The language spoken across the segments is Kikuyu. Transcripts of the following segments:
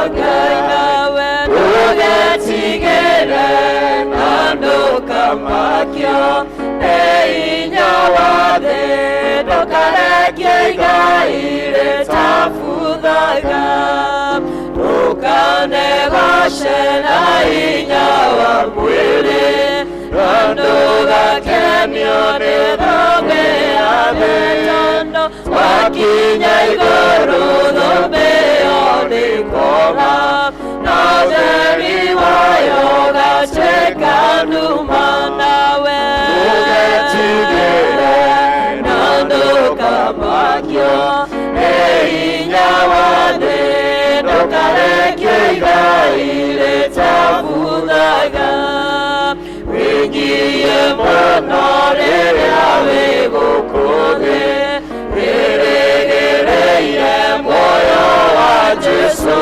Ngai nawe ndũgetigĩre na ndũkamakio nĩ hinya wa thĩ, ndũkarekie igai rĩtabuthaga. Ndũkanegoce na hinya wa mwĩrĩ, na ndũgakenio nĩ thũmbĩ ya thĩ, tondũ wakinya igũrũ thũmbĩ ĩyo ndĩkora, na ũtheri wayo ũgatuĩka nduma. Nawe Ndũgetigĩre na ndũkamakio nĩ hinya wa thĩ, ndũkarekie igai rĩtabuthaga. Wĩnyiie mũno rĩrĩa wĩ gũkũ thĩ, wĩrĩgĩrĩire muoyo wa Jesũ,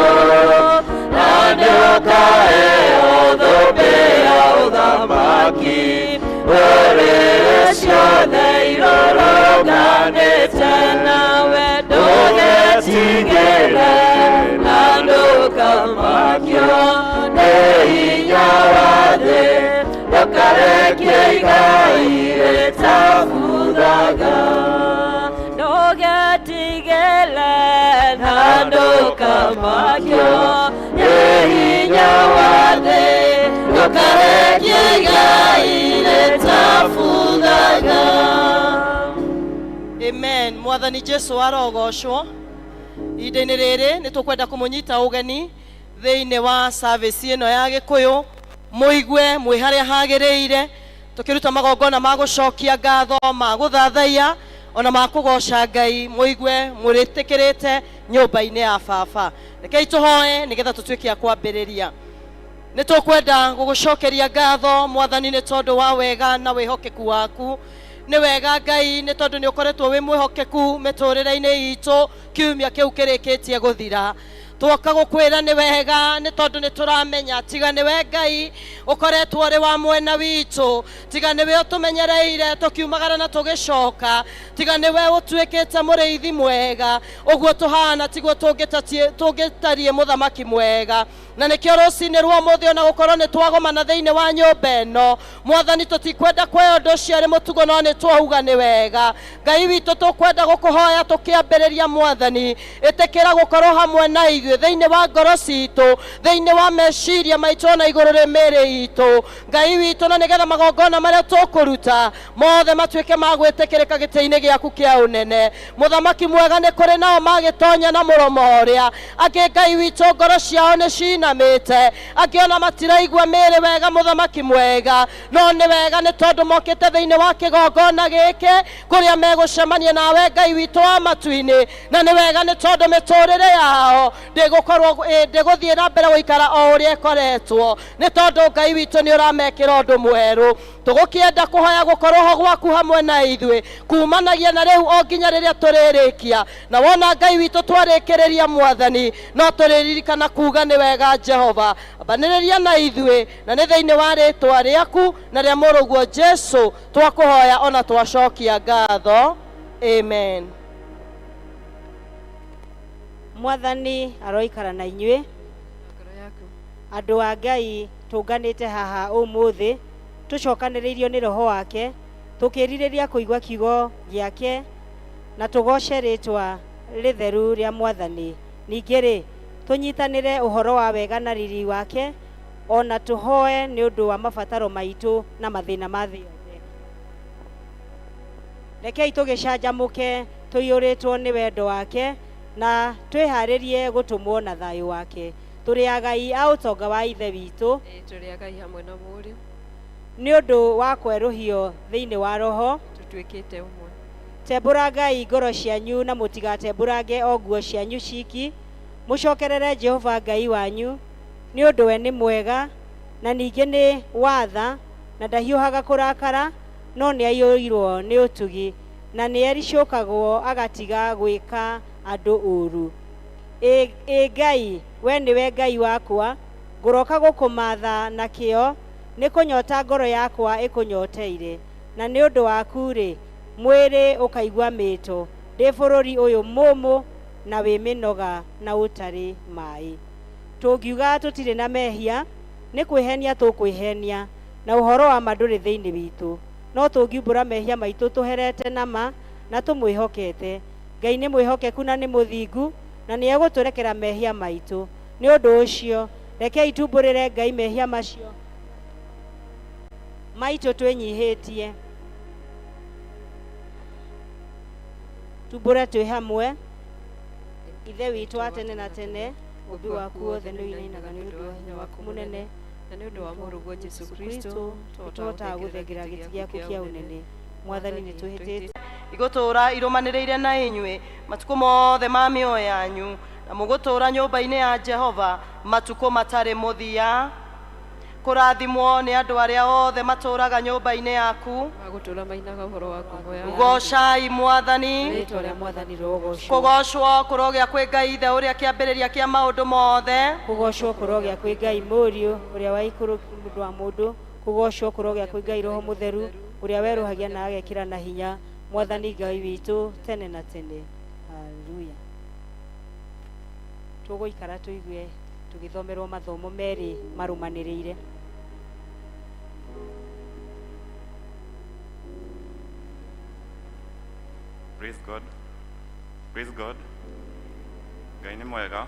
na nĩũkaheo thũmbĩ ya ũthamaki ũrĩrĩ ciothe irũrũnganĩte. Nawe ndũgetigĩre na ndũkamakio nĩ hinya wa thĩ, ndũkarekie igai rĩtabuthaga. Ndũgetigĩre na ndũkamakio nĩ hinya wa thĩ, ndũkarekie igai rĩtabuthaga. Amen. Mwathani Jesu arogocwo. Ihinda-inĩ rĩrĩ nĩ tũkwenda kũmũnyita ũgeni thĩinĩ wa service ĩno ya Gĩkũyũ, mũigue mwĩ harĩa hagĩrĩire, tũkĩruta magongona ma gũcokia ngatho, ma gũthathaiya, ona ma kũgoca Ngai, mũigue mũrĩtĩkĩrĩte nyũmba-inĩ ya baba. Rekei tũhoe nĩgetha tũtuĩke a kwambĩrĩria. Nĩ tũkwenda gũgũcokeria ngatho, Mwathani, nĩ tondũ wa wega na wĩhokeku waku. Nĩ wega, Ngai, nĩ tondũ nĩ ũkoretwo wĩ mwĩhokeku mĩtũrĩre-inĩ itũ. Kiumia kĩu kĩrĩkĩtie gũthira, twoka gũkwĩra nĩ wega, nĩ tondũ nĩ tũramenya tiga nĩwe Ngai ũkoretwo ũrĩ wa mwena witũ, tiga nĩwe ũtũmenyereire tũkiumagara na tũgĩcoka, tiga nĩwe ũtuĩkĩte mũrĩithi mwega, ũguo tũhana tiguo tũngĩtariĩ, mũthamaki mwega. Na nĩkĩo rũcinĩ rwa ũmũthĩ, ona gũkorwo nĩ twagomana thĩinĩ wa nyũmba ĩno, Mwathani, tũtikwenda kuoya ũndũ ũcio arĩ mũtugo, no nĩ twauga nĩ wega. Ngai witũ, tũkwenda gũkũhoya tũkĩambĩrĩria. Mwathani, ĩtĩkĩra gũkorwo hamwe na ithuĩ thĩinĩ wa ngoro citũ, thĩinĩ wa meciria maitũ, ona igũrũ rĩ mĩĩrĩ itũ, Ngai witũ, na nĩgetha magongona marĩa tũkũruta mothe matuĩke ma gwĩtĩkĩrĩka gĩtĩ-inĩ gĩaku kĩa ũnene. Mũthamaki mwega, nĩ kũrĩ nao magĩtonya na mũromo ũrĩa angĩ, Ngai witũ, ngoro ciao nĩ cinamĩte, angĩ ona matiraigua mĩĩrĩ wega, mũthamaki mwega, no nĩ wega nĩ tondũ mokĩte thĩinĩ wa kĩgongona gĩkĩ kũrĩa megũcemania nawe, Ngai witũ wa matu-inĩ. Na nĩ wega nĩ tondũ mĩtũrĩre yao ndĩgũkorwo ndĩgũthiĩ na mbere gũikara o ũrĩa ĩkoretwo, nĩ tondũ Ngai witũ nĩ ũramekĩra ũndũ mwerũ. Tũgũkĩenda kũhoya gũkorwo ho gwaku hamwe na ithuĩ kumanagia na rĩu o nginya rĩrĩa tũrĩrĩkia. Na wona, Ngai witũ, twarĩkĩrĩria, Mwathani, no tũrĩririkana kuga nĩ wega. Jehova, ambanĩrĩria na ithuĩ, na nĩ thĩinĩ wa rĩtwa rĩaku na rĩa mũrũguo Jesu twakũhoya ona twacokia ngatho. Amen. Mwathani aroikara na inyuĩ. Ngoro yaku. Andũ a Ngai, tũnganĩte haha ũmũthĩ tũcokanĩrĩirio nĩ Roho wake, tũkĩrirĩria kũigua kiugo gĩake na tũgoce rĩtwa rĩtheru rĩa Mwathani. Ningĩ rĩ, tũnyitanĩre ũhoro wa wega na riri wake, ona tũhoe nĩ ũndũ wa mabataro maitũ na mathĩna ma thĩ yothe. Rekei tũgĩcanjamũke tũiyũrĩtwo nĩ wendo wake na twĩharĩrie gũtũmwo na thayũ wake. Tũrĩ agai a ũtonga wa Ithe witũ. Ĩĩ, tũrĩ agai hamwe na Mũriũ. Nĩ ũndũ wa kwerũhio thĩinĩ wa Roho. Tũtuĩkĩte ũmwe. Tembũrangai ngoro cianyu na mũtigatembũrange o nguo cianyu ciki. Mũcokerere Jehova Ngai wanyu, nĩ ũndũ we nĩ mwega na ningĩ nĩ wa tha, na ndahiũhaga kũrakara, no nĩ aiyũirwo nĩ ũtugi, na nĩ ericũkagwo agatiga gwĩka andũ ũũru. Ĩ ĩ Ngai, we nĩwe Ngai wakwa, ngũroka gũkũmatha na kĩyo, nĩ kũnyota ngoro yakwa ĩkũnyoteire, na nĩ ũndũ waku-rĩ, mwĩrĩ ũkaigua mĩĩto ndĩ bũrũri ũyũ mũmũ na wĩ mĩnoga na ũtarĩ maĩ. Tũngiuga tũtirĩ na mehia, nĩ kwĩhenia tũkwĩhenia, na ũhoro wa ma ndũrĩ thĩinĩ witũ. No tũngiumbũra mehia maitũ tũherete na ma na tũmwĩhokete, Ngai nĩ mwĩhokeku na nĩ mũthingu, na nĩ egũtũrekera mehia maitũ. Nĩ ũndũ ũcio, rekei tumbũrĩre Ngai mehia macio maitũ twĩnyihĩtie. Tumbũre twĩ hamwe. Ithe witũ wa tene na tene, ũmbi waku wothe nĩ ũinainaga nĩ ũndũ wa hinya waku mũnene, na nĩ ũndũ wa Mũrũguo Jesũ Kristo, tũhotaga gũthengera gĩtĩ gĩaku kĩa ũnene. Mwathani, nĩ twĩhĩtĩte. Igũtũũra irũmanĩrĩire na inyuĩ matukũ mothe ma mĩoyo yanyu, na mũgũtũũra nyũmba-inĩ ya Jehova matukũ matarĩ mũthia. Kũrathimwo nĩ andũ arĩa othe matũũraga nyũmba-inĩ yaku. Magũtũũra mainaga ũhoro wa ngumo yaku. Goocai Mwathani. Rĩĩtwa rĩa Mwathani rĩrogoocwo. Kũgoocwo kũrogĩa kwĩ Ngai Ithe ũrĩa kĩambĩrĩria kĩa maũndũ mothe. Kũgoocwo kũrogĩa kwĩ Ngai Mũriũ ũrĩa wa ikũrũ mũndũ wa mũndũ. Kũgoocwo kũrogĩa kwĩ Ngai Roho Mũtheru ũrĩa werũhagia na agekĩra na hinya Mwathani Ngai witũ tene na tene. Haleluya. Tũgũikara tũigue tũgĩthomerwo mathomo merĩ marũmanĩrĩire. Praise God. Praise God. Ngai nĩ mwega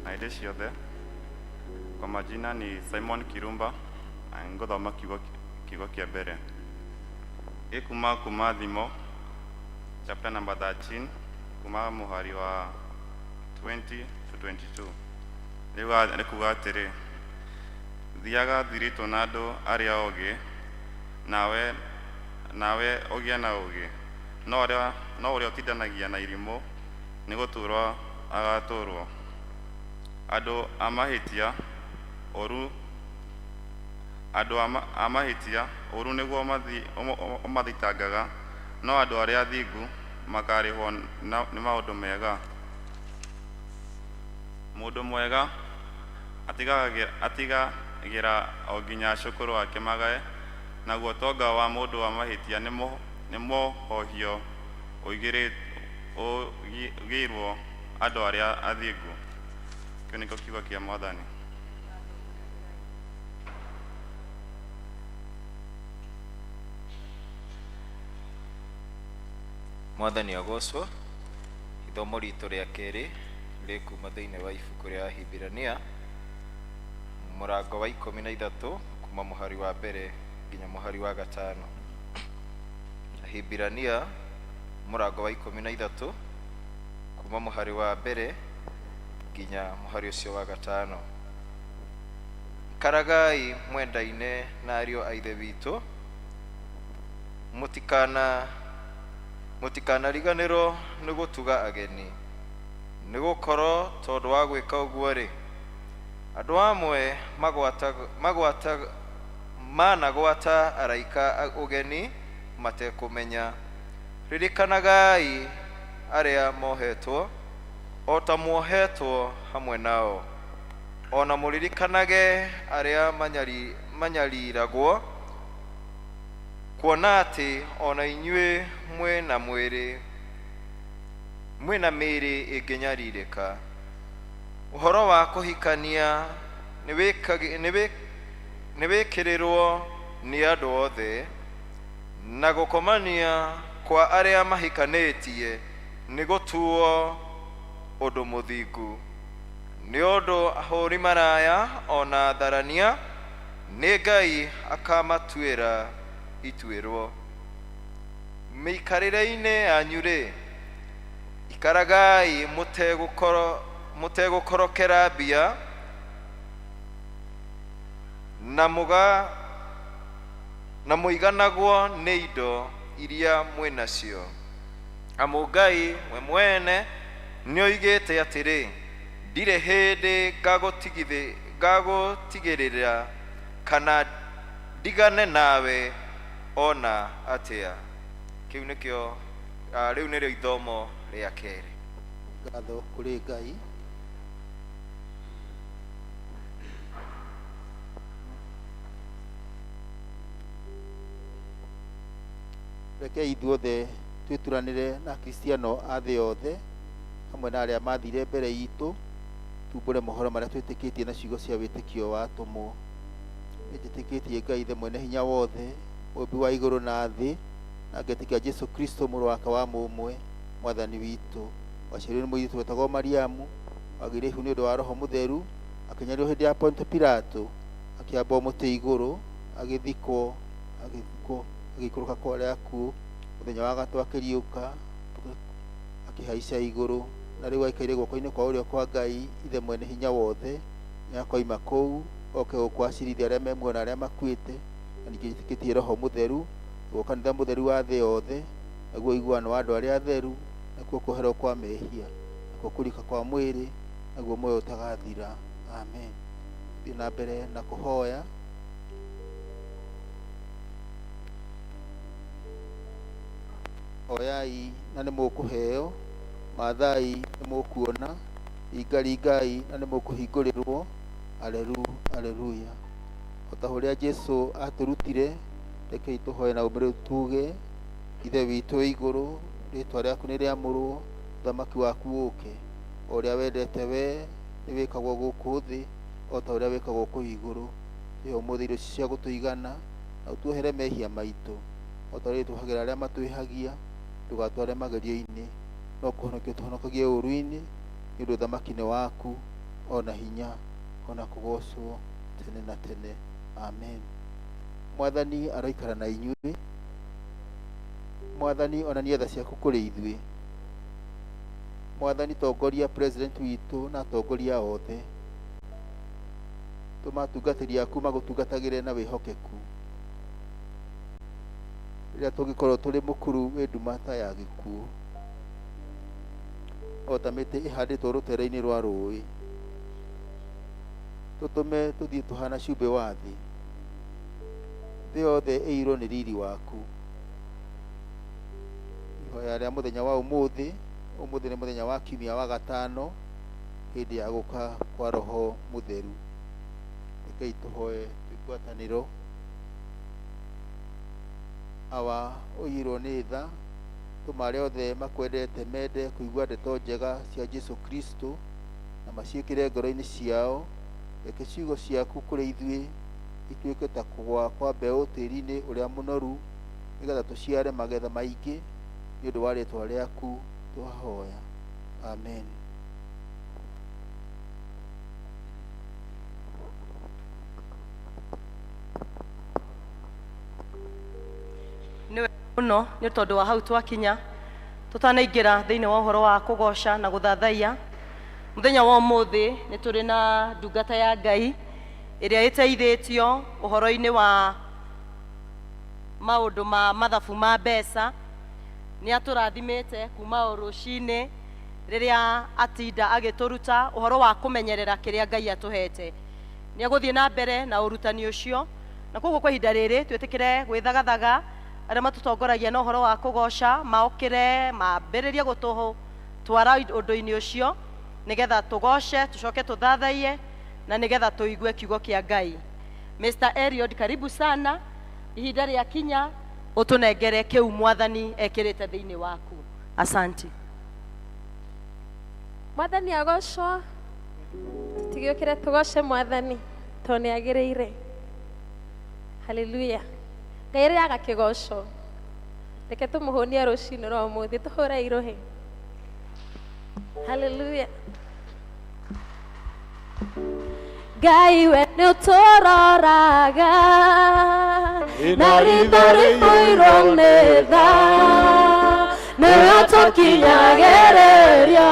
na hĩndĩ ciothe. Kwa majina ni Simon Kirumba na ngũthoma kiugo kĩa mbere. Ĩ kuma Thimo chapter number 13, kuma mũhari wa 20 to 22. Rĩu nĩ kuga atĩrĩ, thiaga thiritũ na andũ arĩa ogĩ, nawe ũgĩe na ũũgĩ, no ũrĩa ũtindanagia na irimũ nĩ gũtũrwo agatũrwo. Andũ a mahĩtia ũru, andũ a mahĩtia ũru nĩguo ũmathitangaga, no andũ arĩa athingu makarĩhwo nĩ maũndũ mega. Mũndũ mwega atigagĩra o nginya acũkũrũ ake magae, naguo ũtonga wa mũndũ wa mahĩtia nĩ mũhohio ũigĩirwo andũ arĩa athingu. Kĩu nĩkĩo kiugo kĩa Mwathani. Mwathani agocwo. Ithomo ritũ rĩa kerĩ rĩkuma thĩinĩ wa ibuku rĩa Ahibirania, mũrango wa 13, kuma mũhari wa mbere nginya mũhari wa gatano. Ahibirania mũrango wa 13, kuma mũhari wa mbere nginya mũhari ũcio wa gatano. Ikaragai mwendaine na ariũ a Ithe witũ, mũtikanariganĩrwo nĩ gũtuga ageni, nĩ gũkorwo tondũ wa gwĩka ũguo rĩ, andũ amwe magwata managwata araika ũgeni matekũmenya. Ririkanagai arĩa mohetwo o ta muohetwo hamwe nao, ona mũririkanage arĩa manyariragwo, kuona atĩ ona inyuĩ mwĩna mwĩrĩ, mwĩna mĩĩrĩ ĩngĩnyarirĩka. Ũhoro wa kũhikania nĩ wĩkĩrĩrwo nĩ andũ othe, na gũkomania kwa arĩa mahikanĩtie nĩ gũtuo ũndũ mũthingu. Nĩ ũndũ ahũri maraya ona tharania nĩ Ngai akamatuĩra ituĩrwo. Mĩikarĩre-inĩ yanyu rĩ, ikaragai mũtegũkorokera mbia, na mũiganagwo nĩ indo iria mwĩnacio, amu Ngai we mwene nĩoigĩte atĩrĩ, ndirĩ hĩndĩ ngagũtigĩrĩra kana ndigane nawe ona atĩa. Kĩu nĩkĩo, rĩu nĩrĩo ithomo rĩa kerĩ. Ngatho kũrĩ Ngai. Rekei ithuothe twĩturanĩre na Akristiano a thĩ yothe hamwe na arĩa mathire mbere itũ. Tumbũre mohoro marĩa twĩtĩkĩtie na ciugo cia wĩtĩkio wa atũmwo. Nĩnjĩtĩkĩtie Ngai Ithe mwene hinya wothe, mũmbi wa igũrũ na thĩ, na ngetĩkia Jesũ Kristo mũrũ wake wa mũmwe, mwathani witũ. Waciarirwo nĩ mũirĩtu wetagwo Mariamu, wagĩire ihu nĩ ũndũ wa Roho Mũtheru, akĩnyarirwo hĩndĩ ya Ponto Pilato, akĩambwo mũtĩ igũrũ, agĩthikwo, agĩthikwo, agĩikũrũka kwa arĩa akuũ, mũthenya wa gatatũ akĩriũka, akĩhaica igũrũ, na rĩu aikaire guoko-inĩ kwa ũrĩo kwa Ngai Ithe mwene hinya wothe. Nĩakoima kũu oke gũkũ acirithie arĩa me muoyo na arĩa makuĩte. Na ningĩ njĩtĩkĩtie Roho Mũtheru, naguo kanitha mũtheru wa thĩ yothe, naguo ũiguano wa andũ arĩa atheru, nakuo kũherwo kwa mehia, nakuo kũrika kwa mwĩrĩ, naguo muoyo ũtagathira. Amen. Thiĩ na mbere na kũhoya. Hoyai na nĩ mũkũheo, mathai nĩ mũkuona, ringaringai na nĩ mũkũhingũrĩrwo. Aleru, aleluya. O ta ũrĩa Jesũ atũrutire, rekei tũhoe na ũmĩrĩru tuge, Ithe witũ wĩ igũrũ, rĩtwa rĩaku nĩ rĩamũrwo, ũthamaki waku ũke, o ũrĩa wendete we nĩ wĩkagwo gũkũ thĩ o ta ũrĩa wĩkagwo kũu igũrũ. Tũhe ũmũthĩ irio cia gũtũigana, na ũtuohere mehia maitũ o ta ũrĩa tũhagĩra arĩa matwĩhagia, ndũgatware magerio-inĩ, no kũhonokia ũtũhonokagie ũũru-inĩ, nĩ ũndũ ũthamaki nĩ waku, o na hinya, o na kũgocwo tene na tene. Amen. Mwathani aroikara na inyuĩ. Mwathani onanie tha ciaku kũrĩ ithuĩ. Mwathani tongoria president witũ na atongoria othe. Tũma atungatĩri aku magũtungatagĩre na wĩhokeku. Rĩrĩa tũngĩkorwo tũrĩ mũkuru wĩ nduma ta ya gĩkuũ, o ta mĩtĩ ĩhandĩtwo rũtere-inĩ rwa rũĩ, tũtũme tũthiĩ tũhana cumbĩ wa thĩ. Thĩ yothe ĩiyũrwo nĩ riri waku. Ihoya rĩa mũthenya wa ũmũthĩ. Ũmũthĩ nĩ mũthenya wa kiumia wa gatano, hĩndĩ ya gũka kwa Roho Mũtheru. Rekei tũhoe twĩ ngwatanĩro. Awa ũiyũirwo nĩ tha, tũma arĩa othe makwendete mende kũigua ndeto njega cia Jesũ Kristo na maciĩkĩre ngoro-inĩ ciao. Reke ciugo ciaku kũrĩ ithuĩ ituĩke ta kũgũa kwa mbeũ tĩri-inĩ ũrĩa mũnoru, nĩgetha tũciare magetha maingĩ nĩ ũndũ wa rĩtwa rĩaku twahoya. Amen. Nĩ wega mũno nĩ tondũ wa hau twakinya tũtanaingĩra thĩinĩ wa ũhoro wa kũgoca na gũthathaiya. Mũthenya wa ũmũthĩ nĩ tũrĩ na ndungata ya Ngai ĩrĩa ĩteithĩtio ũhoro-inĩ wa maũndũ ma mathabu ma mbeca. Nĩ atũrathimĩte kuma o rũcinĩ rĩrĩa atinda agĩtũruta ũhoro wa kũmenyerera kĩrĩa Ngai atũhete. Nĩ egũthiĩ na mbere na ũrutani ũcio, na koguo kwa ihinda rĩrĩ twĩtĩkĩre gwĩthagathaga arĩa matũtongoragia na ũhoro wa kũgoca maokĩre mambĩrĩrie gũtũtwara ũndũ-inĩ ũcio, nĩgetha tũgoce, tũcoke tũthathaiye, na nĩgetha tũigue kiugo kĩa Ngai. Mr. Eliud, karibu sana. Ihinda rĩa kinya ũtũnengere kĩu Mwathani ekĩrĩte thĩinĩ waku. Asanti. Mwathani agocwo. Tũtigĩũkĩre tũgoce Mwathani tondũ nĩ agĩrĩire. Haleluya. Ngai arĩaga kĩgoco. Reke tũmũhũnie rũcinĩ rwa ũmũthĩ, tũhũre irũhĩ. Haleluya. Ngai we nĩ ũtũroraga na ritho rĩiyũirwo nĩ tha, nĩwe ũtũkinyagĩrĩria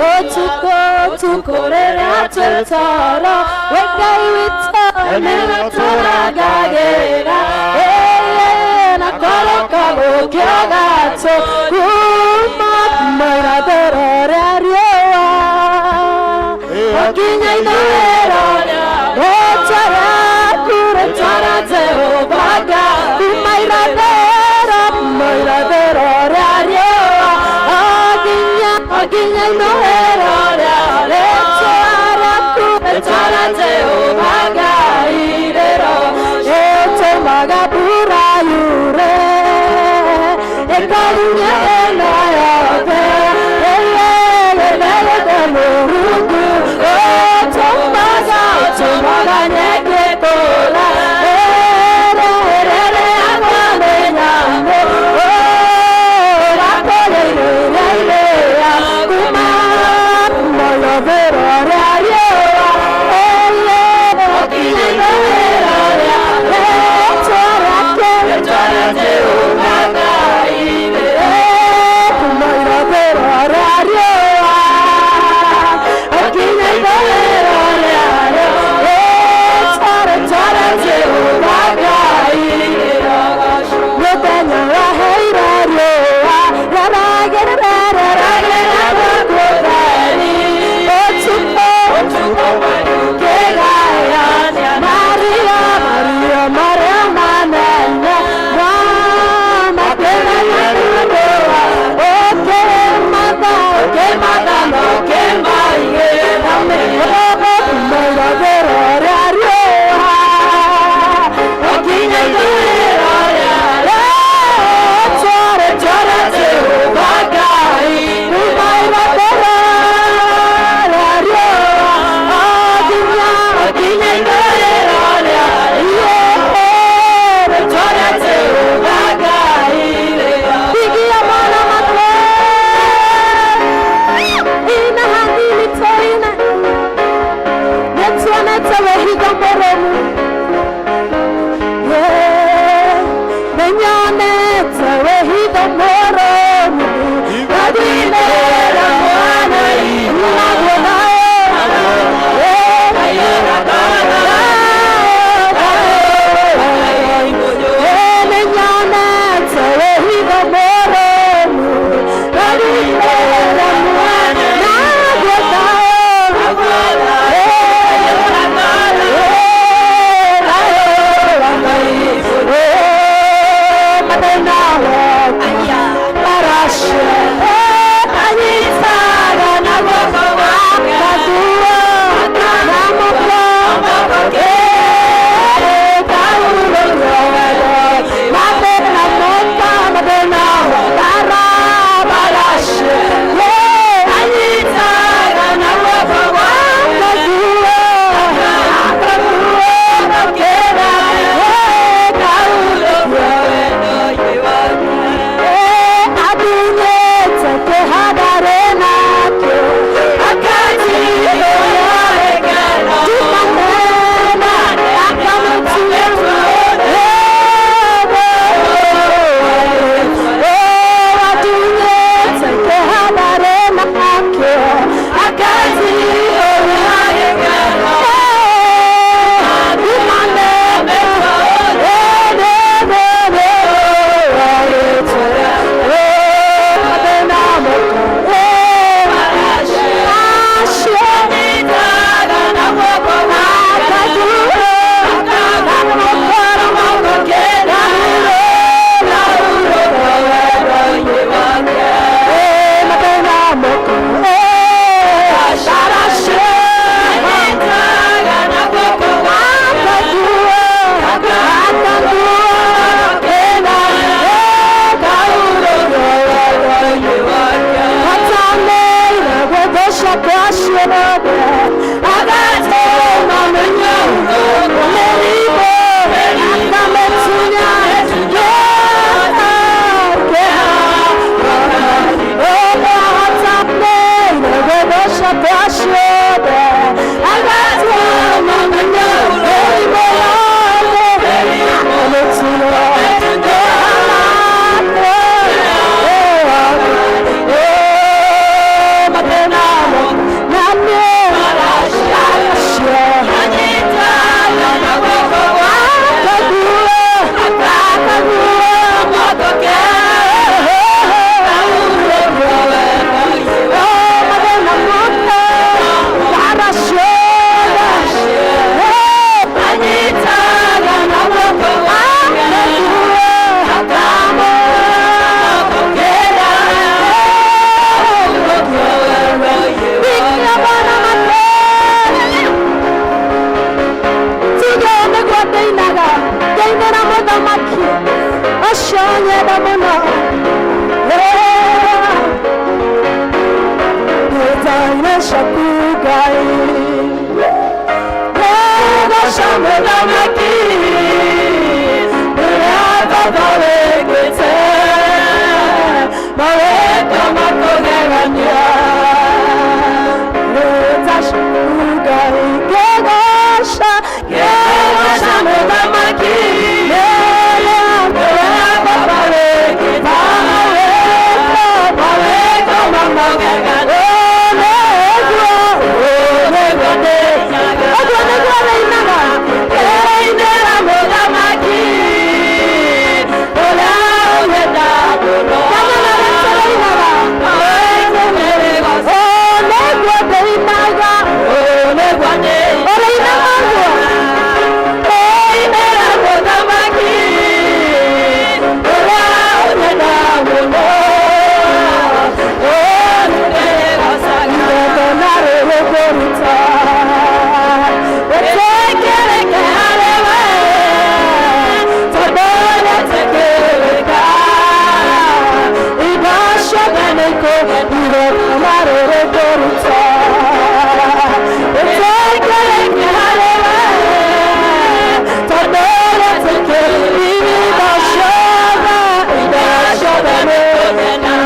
ũtukũ ũtukũ rĩrĩa twĩ toro. We Ngai witũ nĩwe ũtũrangagĩra na koroka gũkĩra gatũ kuma irathĩro rĩa riũa nginya ithũĩro. Rĩtwa rĩaku, rĩtwa rĩa Jehova Ngai, kuma irathĩro, irathĩro rĩa riũa o nginya ithũĩro rĩa, rĩtwa rĩaku, rĩtwa rĩa Jehova Ngai rĩro ĩtũmaga mbura yure ĩkarunya ĩno yothe ĩyegete Mũrungu. ciaku Ngai. Ngĩgoca mũthamaki rĩrĩa baba wĩkĩte mawĩko makũgegania. Nĩta ciaku Ngai. Ngĩgoca, ngĩgoca mũthamaki rĩrĩa baba wĩkĩte mawĩko makũgegania. Ũguo nĩguo rĩinaga. Kĩinĩra mũthamaki ũrĩa ũnyenda mũno. Kana rĩinaga. Ũũ nĩguo ndĩinaga. Ũũ nĩguo ndĩinaga. Ũrĩinaga ũguo. Kĩinĩra mũthamaki ũrĩa ũnyenda mũno. Igongona rĩrĩ ngũruta rĩtĩkĩrĩke harĩ we, tondũ nĩtĩkĩrĩka. Indo ciothe nĩikũgegania. Igongona rĩrĩ ngũruta rĩtĩkĩrĩke harĩ we, tondũ nĩtĩkĩrĩka. Indo ciothe, indo ciothe nĩikũgegania.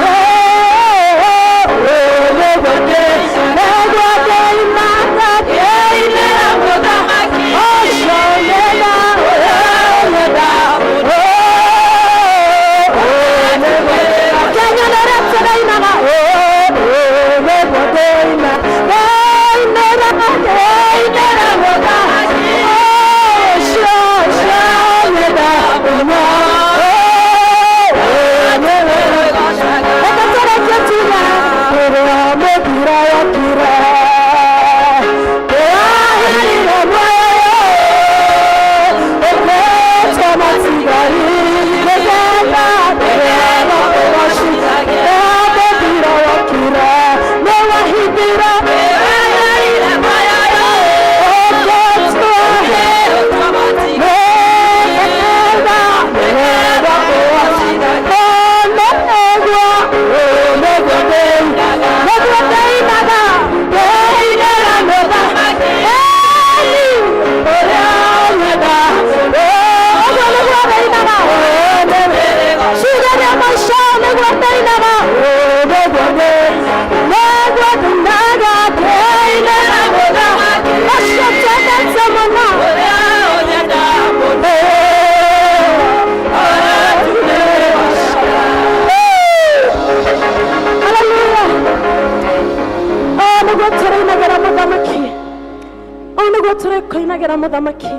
Tũrĩkũinagĩra mũthamaki,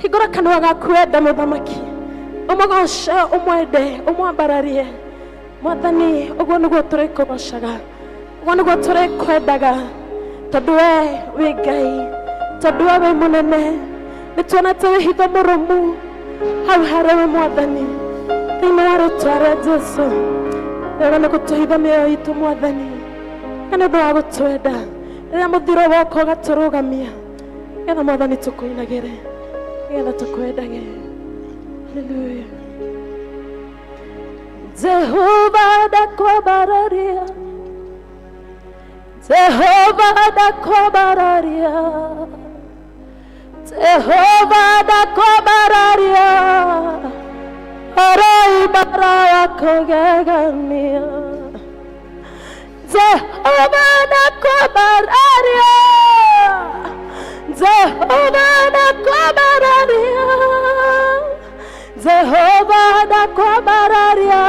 hingũra kanua gaku wende mũthamaki, ũmũgoce, ũmwende, ũmwambararie mwathani. Ũguo nĩguo tũrĩkũgocaga, ũguo nĩguo tũrĩkwendaga, tondũ we wĩ Ngai, tondũ we wĩ mũnene. Nĩ tuonete wĩhitho mũrũmu hau harĩ we mwathani, thĩinĩ wa rĩtwa rĩa Jesu. Rĩega nĩ gũtũhitha mĩoyo itũ mwathani, na nĩ ũndũ wa gũtwenda rĩrĩa mũthiro woka ũgatũrũgamia, nĩgetha mwathani tũkũinagĩre, nĩgetha tũkwendage. Haleluya. Jehova ndakwambararia, Jehova ndakwambararia, Jehova ndakwambararia, oroibara wa kũgegania. Jehova ndakwambararia, Jehova ndakwambararia, Jehova ndakwambararia,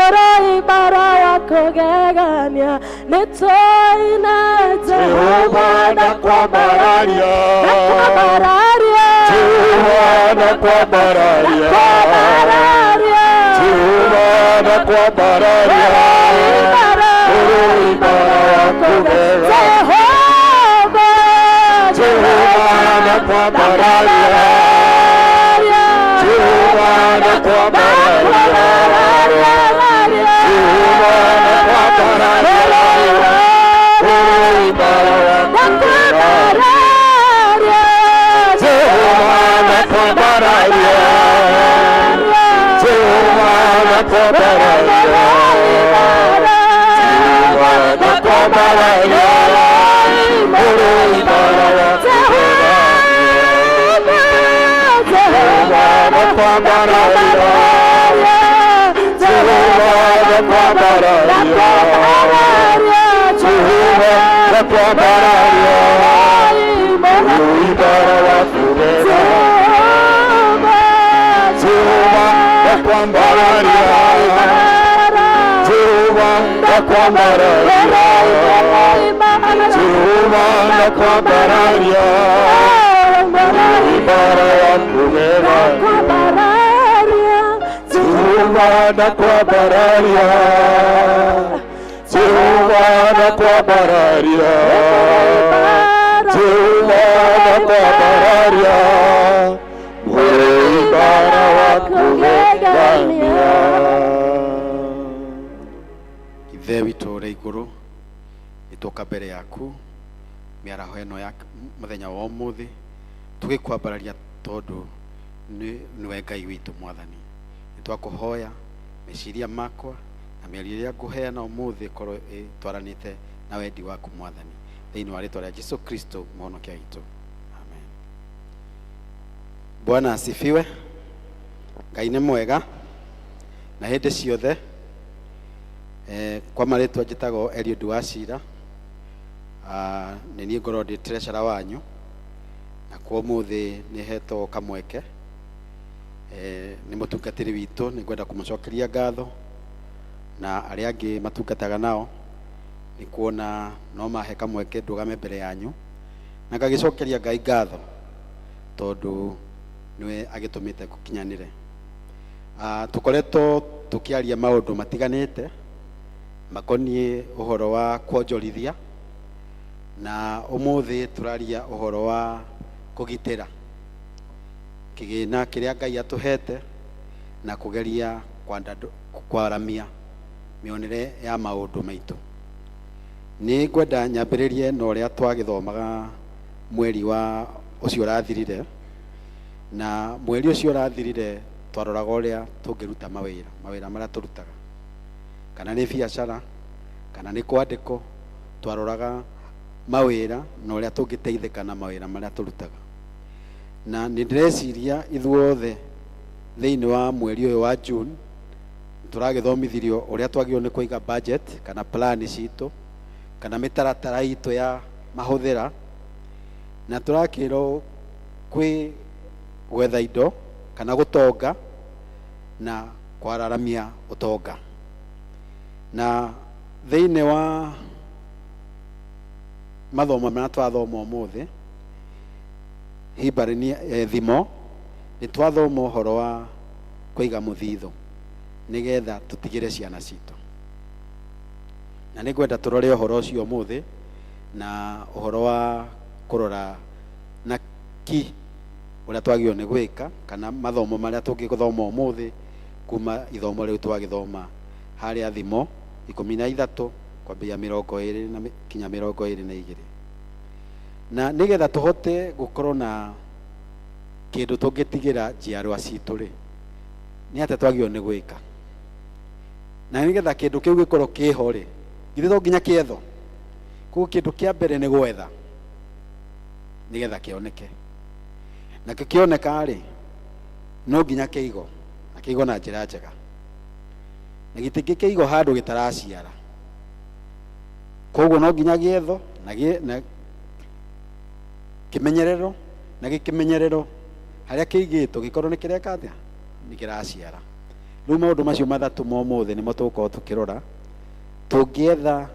oroibara wa kũgegania. Nĩtũine. Jehova ndakwambararia, ndakwambararia, Jehova ndakwambararia, ndakwambararia, Jehova ndakwambararia, oroibara wa kũgegania. Jehova, Jehova ndakwambararia, Jehova ndakwambararia, Jehova ndakwambararia, oroibara wa kũgegania. Jehova ndakwambararia, Jehova ndakwambararia. Ndakwambararia Mũrũibara wa Jehova ndakwambararia Jehova ndakwambararia Jehova ndakwambararia Mũrũibara wa kũgegania Jehova ndakwambararia Jehova ndakwambararia Jehova ndakwambararia Mũrũibara wa kũgegania Jehova ndakwambararia Jehova ndakwambararia Jehova ndakwambararia Mũrũibara wa kũgegania. Ithe witũ ũrĩa igũrũ, nĩtwoka mbere yaku mĩaraho ĩno ya mũthenya wa ũmũthĩ tũgĩkwambararia tondũ nĩwe Ngai witũ Mwathani. Nĩtwakũhoya meciria makwa na mĩario ĩrĩa ngũheana ũmũthĩ ĩkorwo ĩtwaranĩte na wendi waku Mwathani, thĩinĩ wa rĩtwa rĩa Jesu Kristo mũhonokia witũ, amen. Bwana asifiwe. Ngai nĩ mwega na hĩndĩ ciothe. Kwa marĩtwa njĩtagwo Eliud Wachira. Nĩ niĩ ngorwo ndĩ treasurer wanyu, na kwa ũmũthĩ nĩ hetwo kamweke nĩ mũtungatĩri witũ. Nĩ ngwenda kũmũcokeria ngatho na arĩa angĩ matungataga nao nĩ kuona no mahe kamweke ndũgame mbere yanyu na ngagĩcokeria Ngai ngatho tondũ nĩwe agĩtũmĩte gũkinyanĩre. Tũkoretwo tũkĩaria maũndũ matiganĩte makoniĩ ũhoro wa kwonjorithia, na ũmũthĩ tũraria ũhoro wa kũgitĩra kĩgĩna kĩrĩa Ngai atũhete na kũgeria kwaramia mĩonere ya maũndũ maitũ. Nĩ ngwenda nyambĩrĩrie na ũrĩa twagĩthomaga mweri wa ũcio ũrathirire, na mweri ũcio ũrathirire twaroraga ũrĩa tũngĩruta mawĩra marĩa tũrutaga, kana nĩ biacara kana nĩ kwandĩkwo. Twaroraga mawĩra na ũrĩa tũngĩteithĩka na mawĩra marĩa tũrutaga, na nĩ ndĩreciria ithuothe thĩinĩ wa mweri ũyũ wa June tũragĩthomithirio ũrĩa twagĩrĩirwo nĩ kũiga budget kana plan citũ kana mĩtaratara itũ ya mahũthĩra, na tũrakĩrwo kwĩ gwetha indo kana gũtonga na kwararamia ũtonga. Na thĩinĩ wa mathomo marĩa twathoma ũmũthĩ Hibarania thimo, nĩ twathoma ũhoro wa kũiga mũthithũ nĩgetha tũtigĩre ciana citũ, na nĩ ngwenda tũrore ũhoro ũcio ũmũthĩ na ũhoro wa kũrora na ki ũrĩa twagĩrĩirwo nĩ gwĩka kana mathomo marĩa tũngĩthoma ũmũthĩ kuma ithomo rĩu twagĩthoma harĩa thimo 13 kwambĩrĩria 20 na kinya 22. Na nĩgetha tũhote gũkorwo na kĩndũ tũngĩtigĩra njiarwa citũ rĩ, nĩ atĩa twagĩrĩirwo nĩ gwĩka? Na nĩgetha kĩndũ kĩu gĩkorwo kĩho rĩ, githĩ to nginya kĩethwo? Koguo kĩndũ kĩa mbere nĩ gwetha nĩgetha kĩoneke, nakĩo kĩoneka rĩ, no nginya kĩigo, na kĩigo na njĩra njega, na gĩtingĩkĩigwo handũ gĩtaraciara. Koguo no nginya gĩethwo na kĩmenyererwo, na gĩkĩmenyererwo harĩa kĩigĩtwo gĩkorwo nĩ kĩreka atĩa, nĩ kĩraciara. Rĩu maũndũ macio mathatũ ma ũmũthĩ nĩmo tũgũkorwo tũkĩrora. Tũngĩetha,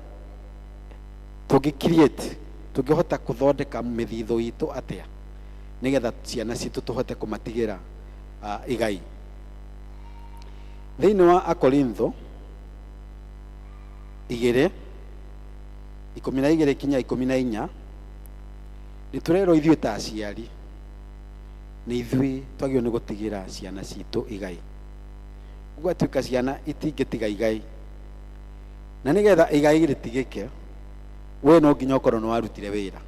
tũngĩ create, tũngĩhota gũthondeka mĩthithũ itũ atĩa nĩgetha ciana citũ tũhote kũmatigĩra igai. Thĩinĩ wa Akorintho 2 12 kinya 14 nĩ tũrerwo ithuĩ ta aciari nĩ ithuĩ twagĩrĩirwo nĩ gũtigĩra ciana citũ igai. Gũgatuĩka ciana itingĩtiga igai, na nĩgetha igai rĩtigĩke we no nginya ũkorwo nĩ warutire wĩra.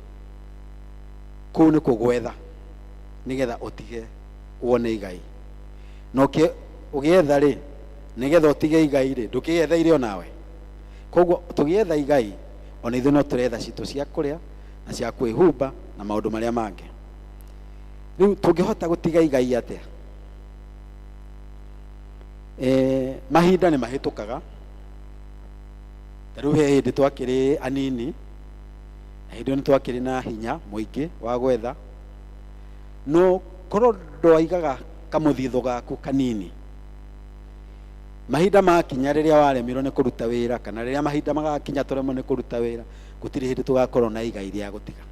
Kũu nĩ kũgwetha nĩgetha ũtige wone igai, na ũgĩetha rĩ, nĩgetha ũtige igai rĩ, ndũkĩyetheire onawe. Koguo tũgĩetha igai Ona ithuĩ no tũretha citũ cia kũrĩa na cia kwĩhumba na maũndũ marĩa mangĩ. Rĩu tũngĩhota gũtiga igai atĩa? Mahinda nĩ mahĩtũkaga. Ta rĩu he hĩndĩ twakĩrĩ anini, na hĩndĩ ĩyo nĩ twakĩrĩ na hinya mũingĩ wa gwetha, no korwo ndwaigaga kamũthithũ gaku kanini, mahinda makinya rĩrĩa waremirwo nĩ kũruta wĩra, kana rĩrĩa mahinda magakinya tũremwo nĩ kũruta wĩra, gũtirĩ hĩndĩ tũgakorwo na igai rĩa gũtiga.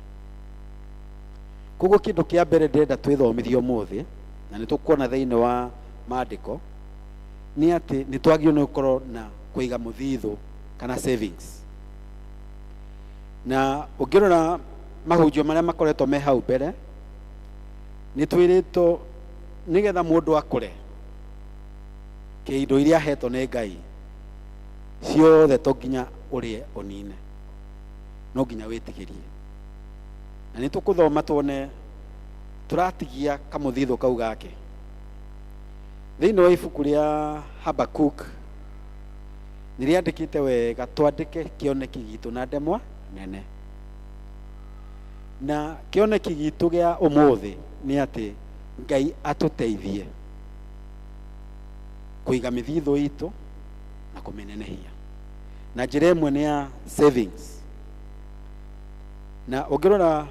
Koguo kĩndũ kĩa mbere ndĩrenda twĩthomithie ũmũthĩ, na nĩ tũkuona thĩinĩ wa maandĩko, nĩ atĩ nĩ twagĩrĩirwo nĩ gũkorwo na kũiga mũthithũ kana savings. Na ũngĩrora mahunjio marĩa makoretwo me hau mbere, nĩ twĩrĩtwo nĩgetha mũndũ akũre kĩindo iria ahetwo nĩ Ngai ciothe to nginya ũrĩe ũnine, no nginya wĩtigĩrie. Na nĩ tũkũthoma tuone tũratigia kamũthithũ kau gake. Thĩinĩ wa ibuku rĩa Habakuk nĩ rĩandĩkĩte wega twandĩke kĩoneki gitũ na ndemwa nene. Na kĩoneki gitũ gĩa ũmũthĩ nĩ atĩ Ngai atũteithie kũiga mĩthithũ itũ na kũmĩnenehia. Na njĩra ĩmwe nĩ ya savings. Na ũngĩrora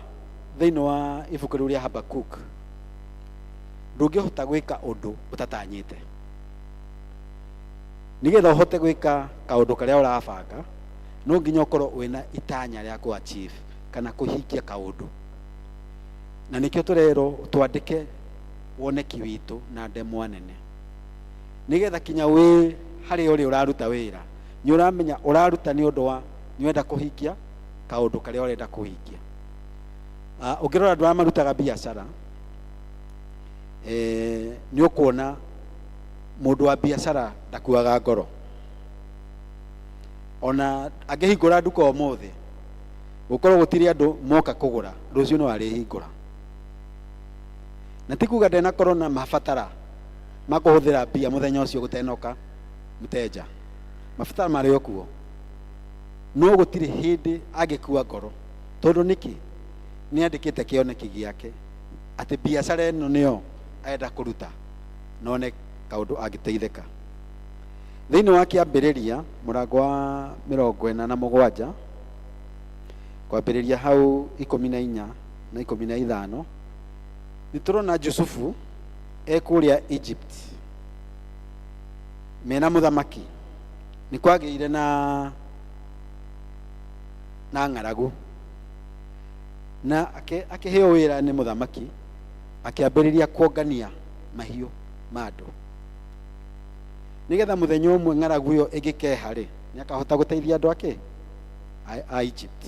thĩinĩ wa ibuku rĩu rĩa Habakuk, ndũngĩhota gwĩka ũndũ ũtatanyĩte. Nĩgetha ũhote gwĩka kaũndũ karĩa ũrabanga, no nginya ũkorwo wĩna itanya rĩa kũ achieve kana kũhingia kaũndũ. Na nĩkĩo tũrerwo twandĩke woneki witũ na ndemwa nene, nĩgetha kinya wĩ harĩa ũrĩ ũraruta wĩra, nĩ ũramenya ũraruta nĩ ũndũ wa nĩ ũrenda kũhingia kaũndũ karĩa ũrenda kũhingia. Ũngĩrora andũ arĩa marutaga biacara, nĩ ũkuona mũndũ wa biacara ndakuaga ngoro. Ona angĩhingũra nduka ũmũthĩ, gũkorwo gũtirĩ andũ moka kũgũra, rũciũ no arĩhingũra. Na ti kuga ndenakorwo na mabatara ma kũhũthĩra mbia mũthenya ũcio gũtenoka mũteja, mabatara marĩ o kuo, no gũtirĩ hĩndĩ angĩkua ngoro. Tondũ nĩkĩ? Nĩ andĩkĩte kĩoneki gĩake atĩ biacara ĩno nĩyo arenda kũruta, none kaũndũ angĩteithĩka. Thĩinĩ wa kĩambĩrĩria mũrango wa 47 kwambĩrĩria hau 14 na 15, nĩ tũrona Jusufu e kũrĩa Egypt mena mũthamaki. Nĩ kwagĩire na ng'aragu, na akĩheo wĩra nĩ mũthamaki, akĩambĩrĩria kuongania mahiũ ma andũ, nĩgetha mũthenya ũmwe ng'aragu ĩyo ĩngĩkeha rĩ, nĩ akahota gũteithia andũ ake a Egypt.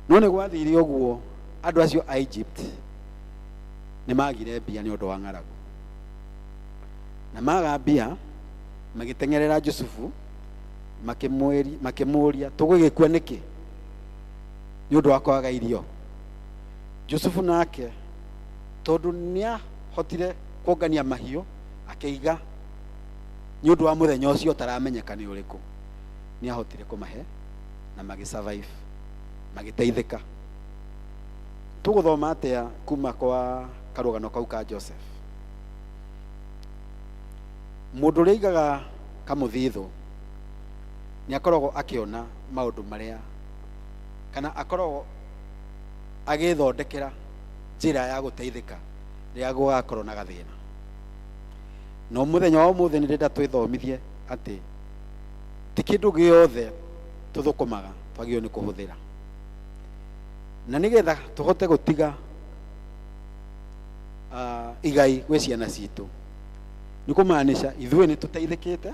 No nĩ gwathire ũguo, andũ acio a Egypt nĩ magire mbia nĩ ũndũ wa ng'aragu, na maga mbia magĩteng'erera Jusufu makĩmũũria, tũgũgĩkua nĩkĩ nĩ ũndũ wa kwaga irio? Jusufu nake tondũ nĩahotire kuongania mahiũ akĩiga nĩ ũndũ wa mũthenya ũcio ũtaramenyeka nĩ ũrĩkũ, nĩahotire kũmahe na magĩ survive, magĩteithĩka. Tũgũthoma atĩa kuma kwa karũgano kau ka Joseph? Mũndũ ũrĩa aigaga kamũthithũ nĩ akoragwo akĩona maũndũ marĩa, kana akoragwo agĩthondekera njĩra ya gũteithĩka rĩrĩa gũgakorwo na gathĩna. No mũthenya wa ũmũthĩ nĩ ndĩrenda twĩthomithie atĩ ti kĩndũ gĩothe tũthũkũmaga twagĩrĩirwo nĩ kũhũthĩra, na nĩgetha tũhote gũtiga igai gwĩ ciana citũ, nĩ kũmaanisha ithuĩ nĩ tũteithĩkĩte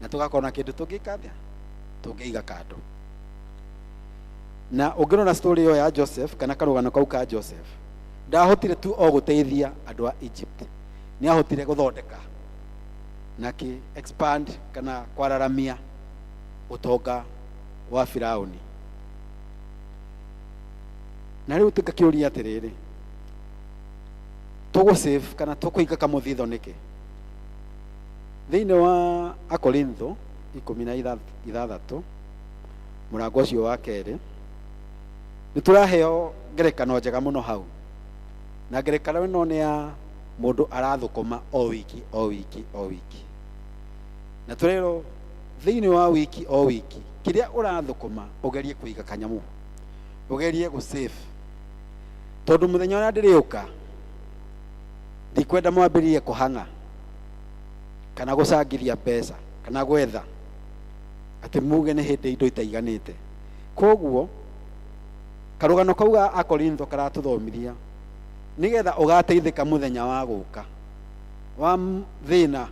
na tũgakorwo na kĩndũ tũngĩka atĩa, tũngĩiga kando. Na ũngĩrora story ĩyo ya Joseph kana karũgano kau ka Joseph, ndahotire tu o gũteithia andũ a Egypt, nĩ ahotire gũthondeka na kĩ expand kana kwararamia ũtonga wa Firauni. Na rĩu tũngakĩũria atĩrĩrĩ, tũgũ save kana tũkũiga kamũthitho nĩkĩ? Thĩinĩ wa Akorintho 16 Mũrango ũcio wa kerĩ nĩ tũraheo ngerekano njega mũno hau, na ngerekano ĩno nĩ ya mũndũ arathũkũma o wiki o wiki o wiki, na tũrerwo thĩinĩ wa wiki o wiki kĩrĩa ũrathũkũma ũgerie kũiga kanyamũ, ũgerie gũ save, tondũ mũthenya ũrĩa ndĩrĩũka ndikwenda mwambĩrĩrie kũhang'a kana gũcangithia mbeca kana gwetha atĩ muge nĩ hĩndĩ indo itaiganĩte. Koguo karũgano kau ga Akorintho karatũthomithia nĩgetha ũgateithĩka mũthenya wa gũka wa thĩna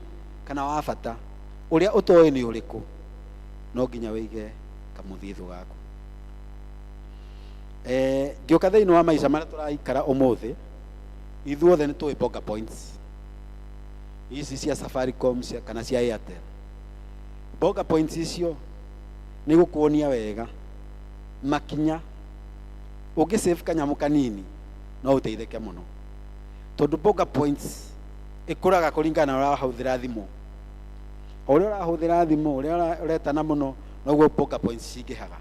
kana wa bata ũrĩa ũtoĩ nĩ ũrĩkũ, no nginya wĩige kamũthithũ gaku. Ngĩũka thĩinĩ wa maica marĩa tũraikara ũmũthĩ, ithuothe nĩ tũĩ Bonga Points ici cia Safaricom cia, kana cia Airtel. Bonga Points icio nĩ gũkuonia wega makinya ũngĩ save kanyamũ kanini no ũteithĩke mũno, tondũ Bonga Points ĩkũraga kũringana na ũrĩa ũrahũthĩra thimũ. O ũrĩa ũrahũthĩra thimũ, ũrĩa ũretana mũno, noguo Bonga Points cingĩhaga.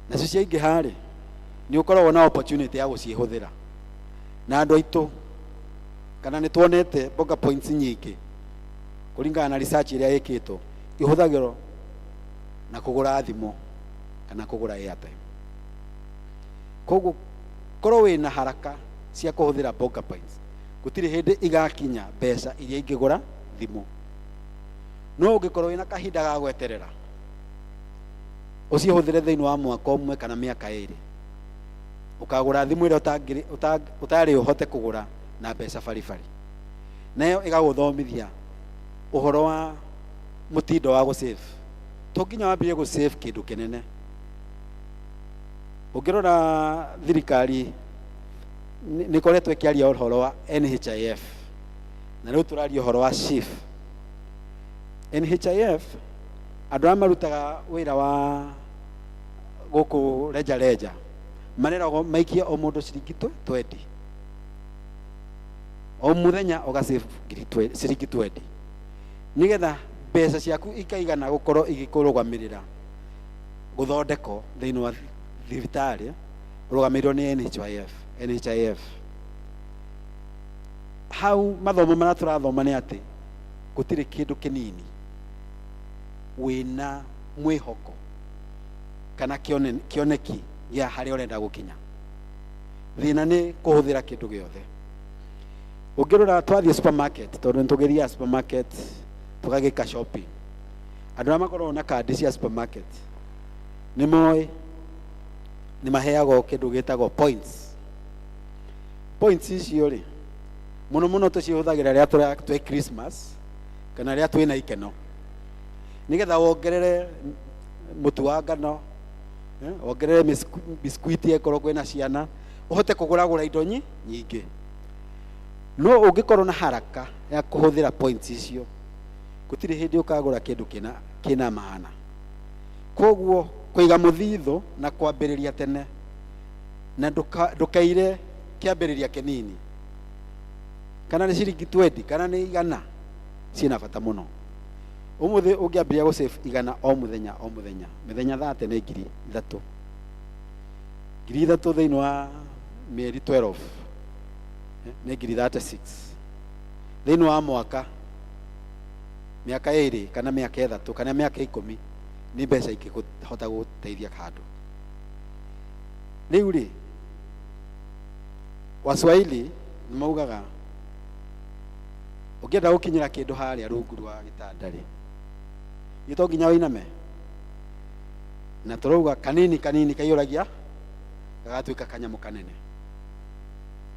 Nacio ciaingĩha rĩ, nĩ ũkoragwo na opportunity ya gũcihũthĩra. Na andũ aitũ kana nĩ tuonete Bonga Points nyingĩ kũringana na research ĩrĩa ĩkĩtwo ihũthagĩrwo na kũgũra thimũ kana kũgũra airtime. Koguo korwo wĩna haraka cia kũhũthĩra Bonga Points, gũtirĩ hĩndĩ igakinya mbeca iria ingĩgũra thimũ. No ũngĩkorwo wĩna kahinda ga gweterera ũcihũthĩre thĩinĩ wa mwaka ũmwe kana mĩaka ĩrĩ, ũkagũra thimũ ĩrĩa ũtarĩ ũhote kũgũra na mbeca baribari. Nayo ĩgagũthomithia ũhoro wa mũtindo wa gũsave. To nginya wambĩrĩrie gũsave kĩndũ kĩnene. Ũngĩrora thirikari nĩ ĩkoretwo ĩkĩaria ũhoro wa NHIF, na rĩu tũraria ũhoro wa SHIF. NHIF, andũ arĩa marutaga wĩra wa gũkũ reja reja mareragwo maikie o mũndũ ciringi 20 o mũthenya, ũgasave ciringi 20 nĩgetha mbeca ciaku ikaigana gũkorwo igĩkũrũgamĩrĩra gũthondekwo thĩinĩ wa thibitarĩ ũrũgamĩrĩrwo nĩ NHIF. NHIF hau mathomo marĩa tũrathoma nĩ atĩ gũtirĩ kĩndũ kĩnini wĩna mwĩhoko kana kĩoneki gĩa harĩa ũrenda gũkinya. Thĩna nĩ kũhũthĩra kĩndũ gĩothe. Ũngĩrora twathiĩ supermarket, tondũ nĩ tũgĩthiaga supermarket tũgagĩka shopping, andũ arĩa makoragwo na kandi cia supermarket nĩ moĩ nĩ maheagwo kĩndũ gĩtagwo points. Points icio rĩ, mũno mũno tũcihũthagĩra rĩrĩa twĩ Christmas kana rĩrĩa twĩna ikeno, nĩgetha wongerere mũtu wa ngano, wongerere biscuit ĩkorwo kwĩna ciana, ũhote kũgũragũra indo nyingĩ. No ũngĩkorwo na haraka ya kũhũthĩra points icio, gũtirĩ hĩndĩ ũkagũra kĩndũ kĩna maana. Koguo kũiga mũthithũ na kwambĩrĩria tene, na ndũkaire kĩambĩrĩria kĩnini, kana nĩ ciringi 20 kana nĩ igana, ciĩna bata mũno. Ũmũthĩ ũngĩambĩrĩria gũsave igana o mũthenya o mũthenya, mĩthenya 30 nĩ ngiri ithatũ. Ngiri ithatũ thĩinĩ wa mĩeri 12 nĩ ngiri 36. Thĩinĩ wa mwaka, mĩaka 2 kana mĩaka 3 kana mĩaka 10 nĩ mbeca ingĩhota gũteithia handũ. Rĩu rĩ, Waswahili nĩ maugaga ũngĩenda gũkinyĩra kĩndũ harĩa rungu rwa gĩtanda rĩ, nĩ to nginya ũiname. Na tũrauga kanini kanini kaiyũragia gagatuĩka kanyamũ kanene.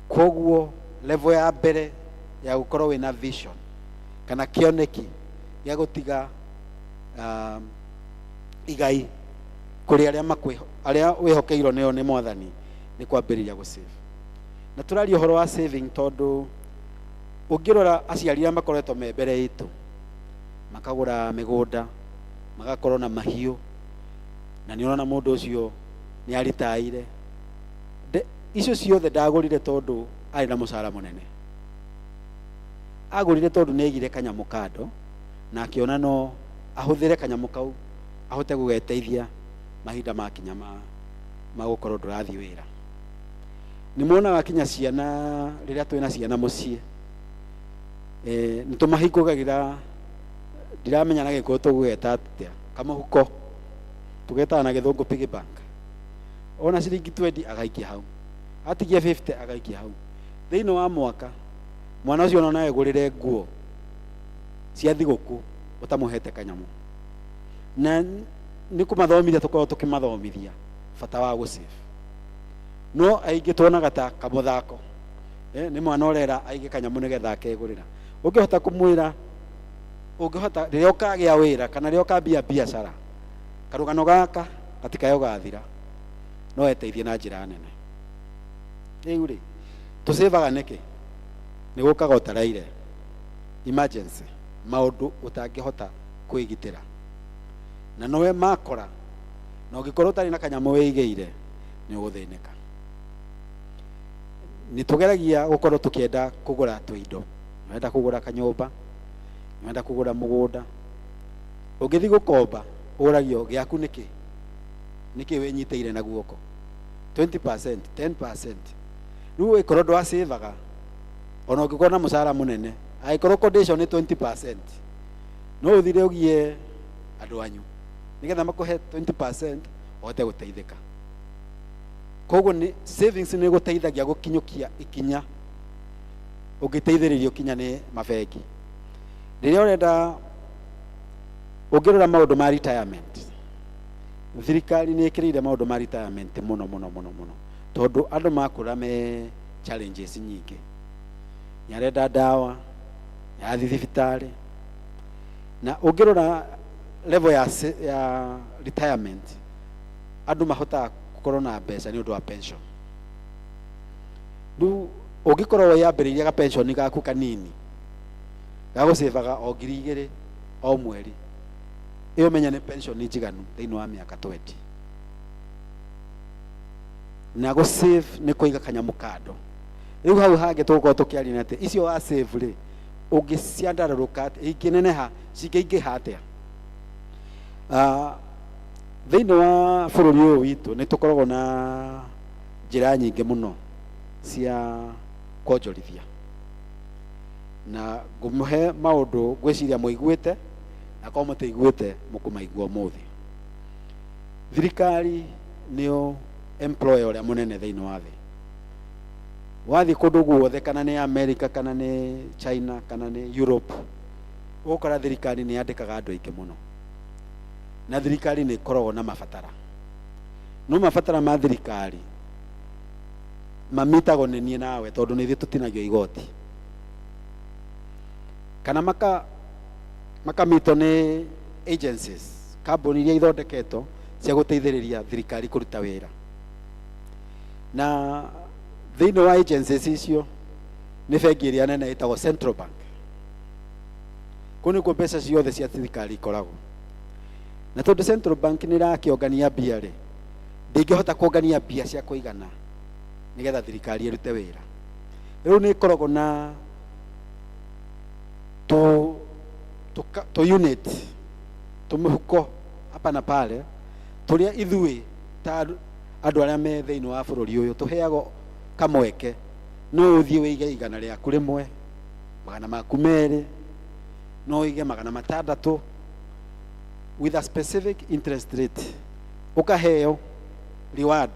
Koguo level ya mbere ya gũkorwo wĩna vision kana kĩoneki gĩa gũtiga igai kũrĩ arĩa arĩa wĩhokeirwo nĩo nĩ Mwathani nĩ kwambĩrĩria gũsave. Na tũraria ũhoro wa saving tondũ ũngĩrora aciari arĩa makoretwo me mbere itũ, makagũra mĩgũnda, magakorwo na mahiũ, na nĩ ũrona mũndũ ũcio nĩ aritaire. Icio ciothe ndagũrire tondũ arĩ na mũcara mũnene. Agũrire tondũ nĩ aigire kanyamũ kando na akĩona no ahũthĩre kanyamũ kau ahote gũgeteithia mahinda makinya ma gũkorwo ndũrathiĩ wĩra. Nĩ muonaga kinya ciana rĩrĩa twĩna ciana mũciĩ, nĩ tũmahingũragĩra, ndiramenya na Gĩkũyũ tũgũgeta atĩa, kamũhuko tũgetaga na Gĩthũngũ piggy bank. Ona ciringi 20 agaikia hau, atigia 50 agaikia hau. Thĩinĩ wa mwaka mwana ũcio no egũrĩre nguo cia thigũkũ ũtamũhete kanyamũ. Na nĩ kũmathomithia tũkorwo tũkĩmathomithia bata wa gũsave. No aingĩ tuonaga ta kamũthako, nĩ mwana ũrera aige kanyamũ nĩgetha akegũrĩra. Ũngĩhota kũmwĩra, ũngĩhota rĩrĩa ũkagĩa wĩra kana rĩrĩa ũkambia biacara, karũgano gaka gatikae gathira, no eteithie na njĩra nene. Rĩu rĩ, tũcĩvaga nĩkĩ? Nĩ gũkaga ũtaraire, emergency, maũndũ ũtangĩhota kwĩgitĩra, na nowe makora, na ũngĩkorwo ũtarĩ na kanyamũ wĩigĩire nĩ ũgũthĩnĩka. Nĩ tũgeragia gũkorwo tũkĩenda kũgũra tũindo, nĩwenda kũgũra kanyũmba, nĩwenda kũgũra mũgũnda. Ũngĩthiĩ gũkomba ũragio gĩaku nĩkĩ, nĩkĩ wĩnyitĩire na guoko 20%, 10%. Rĩu ĩkorwo ndwacĩvaga, ona ũngĩkorwo na mũcara mũnene, angĩkorwo condition nĩ 20%, no ũthire ũgie andũ anyu nĩgetha makũhe 20% ũhote gũteithĩka. Koguo nĩ savings nĩ gũteithagia gũkinyũkia ikinya ũngĩteithĩrĩrio kinya nĩ mabengi. Rĩrĩa ũrenda, ũngĩrora maũndũ ma retirement, thirikari nĩ ĩkĩrĩire maũndũ ma retirement mũno mũno mũno mũno, tondũ andũ makũra me challenges nyingĩ. Nĩ arenda ndawa, nĩ arathiĩ thibitarĩ. Na ũngĩrora level ya retirement, andũ mahotaga gũkorwo na mbeca nĩ ũndũ wa pension. Rĩu ũngĩkorwo wĩyambĩrĩirie ga pension gaku kanini gagũcĩvaga o 2,000 o mweri, ĩyo menya nĩ pension njiganu thĩinĩ wa mĩaka 20. Na gũ save nĩ kũiga kanyamũ kando. Rĩu hau hangĩ tũgũkorwo tũkĩaria nĩ atĩ icio wa save rĩ, ũngĩciandarũrũka atĩa, ingĩneneha, cingĩingĩha atĩa? Thĩinĩ wa bũrũri ũyũ witũ nĩ tũkoragwo na njĩra nyingĩ mũno cia kuonjorithia, na ngũmũhe maũndũ ngwĩciria mũiguĩte, na korwo mũtaiguĩte mũkũmaigua ũmũthĩ. Thirikari nĩyo employer ũrĩa mũnene thĩinĩ wa thĩ. Wathiĩ kũndũ guothe, kana nĩ America, kana nĩ China, kana nĩ Europe, ũgũkora thirikari nĩ yandĩkaga andũ aingĩ mũno, na thirikari nĩ ĩkoragwo na mabatara. No mabatara ma thirikari mamitagwo nĩ niĩ nawe, tondũ nĩ ithuĩ tũtinagio igoti, kana makamitwo nĩ agencies, kambuni iria ithondeketwo cia gũteithĩrĩria thirikari kũruta wĩra. Na thĩinĩ wa agencies icio nĩ bengi ĩrĩa nene ĩtagwo Central Bank. Kũu nĩkuo mbeca ciothe cia thirikari ikoragwo. Na tondũ Central Bank nĩ ĩrakĩongania mbia rĩ, ndĩngĩhota kuongania mbia cia kũigana nĩgetha thirikari ĩrute wĩra. Rĩu nĩ ĩkoragwo na tũ unit, tũmĩhuko hapa na pale, tũrĩa ithuĩ ta andũ arĩa me thĩinĩ wa bũrũri ũyũ tũheagwo kamweke. No ũthiĩ wĩige 100 rĩaku rĩmwe, 200, no ũige 600 with a specific interest rate, ũkaheo reward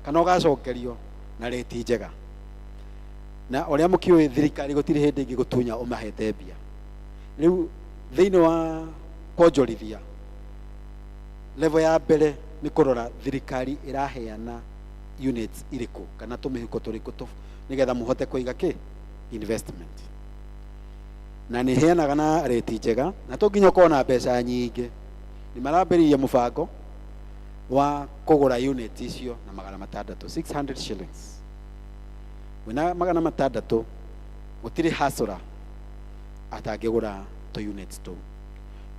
kana ũgacokerio na rate njega. Na ũrĩa mũkĩũĩ, thirikari gũtirĩ hĩndĩ ĩngĩgũtunya ũmahete mbia. Rĩu thĩinĩ wa kuonjorithia, level ya mbere nĩ kũrora thirikari ĩraheana units irĩkũ kana tũmĩhuko tũrĩkũ nĩgetha mũhote kũiga kĩ investment. Na nĩ ĩheanaga na rate njega, na to nginya ũkorwo na mbeca nyingĩ. Nĩ marambĩrĩirie mũbango wa kũgũra unit icio na 600, 600 shillings. Wĩna 600 gũtirĩ hasũra atangĩgũra tũ units tũu.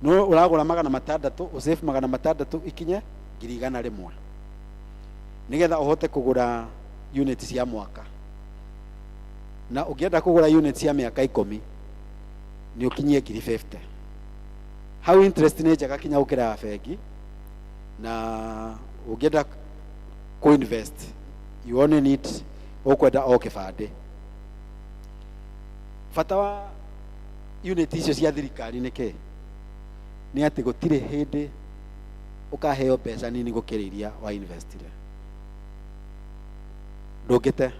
No ũragũra 600, ũsave 600 ikinye 100,000 nĩgetha ũhote kũgũra unit cia mwaka. Na ũngĩenda kũgũra unit cia mĩaka 10 nĩ ũkinyie 50,000. Hau interest nĩ njega kinya gũkĩra ya bengi. Na ũngĩenda kũ invest, you only need, ũkwenda o kĩbandĩ. Bata wa unit icio cia thirikari nĩ kĩ? Nĩ atĩ gũtirĩ hĩndĩ ũkaheo mbeca nini gũkĩra iria wa investire. Ndũngĩte.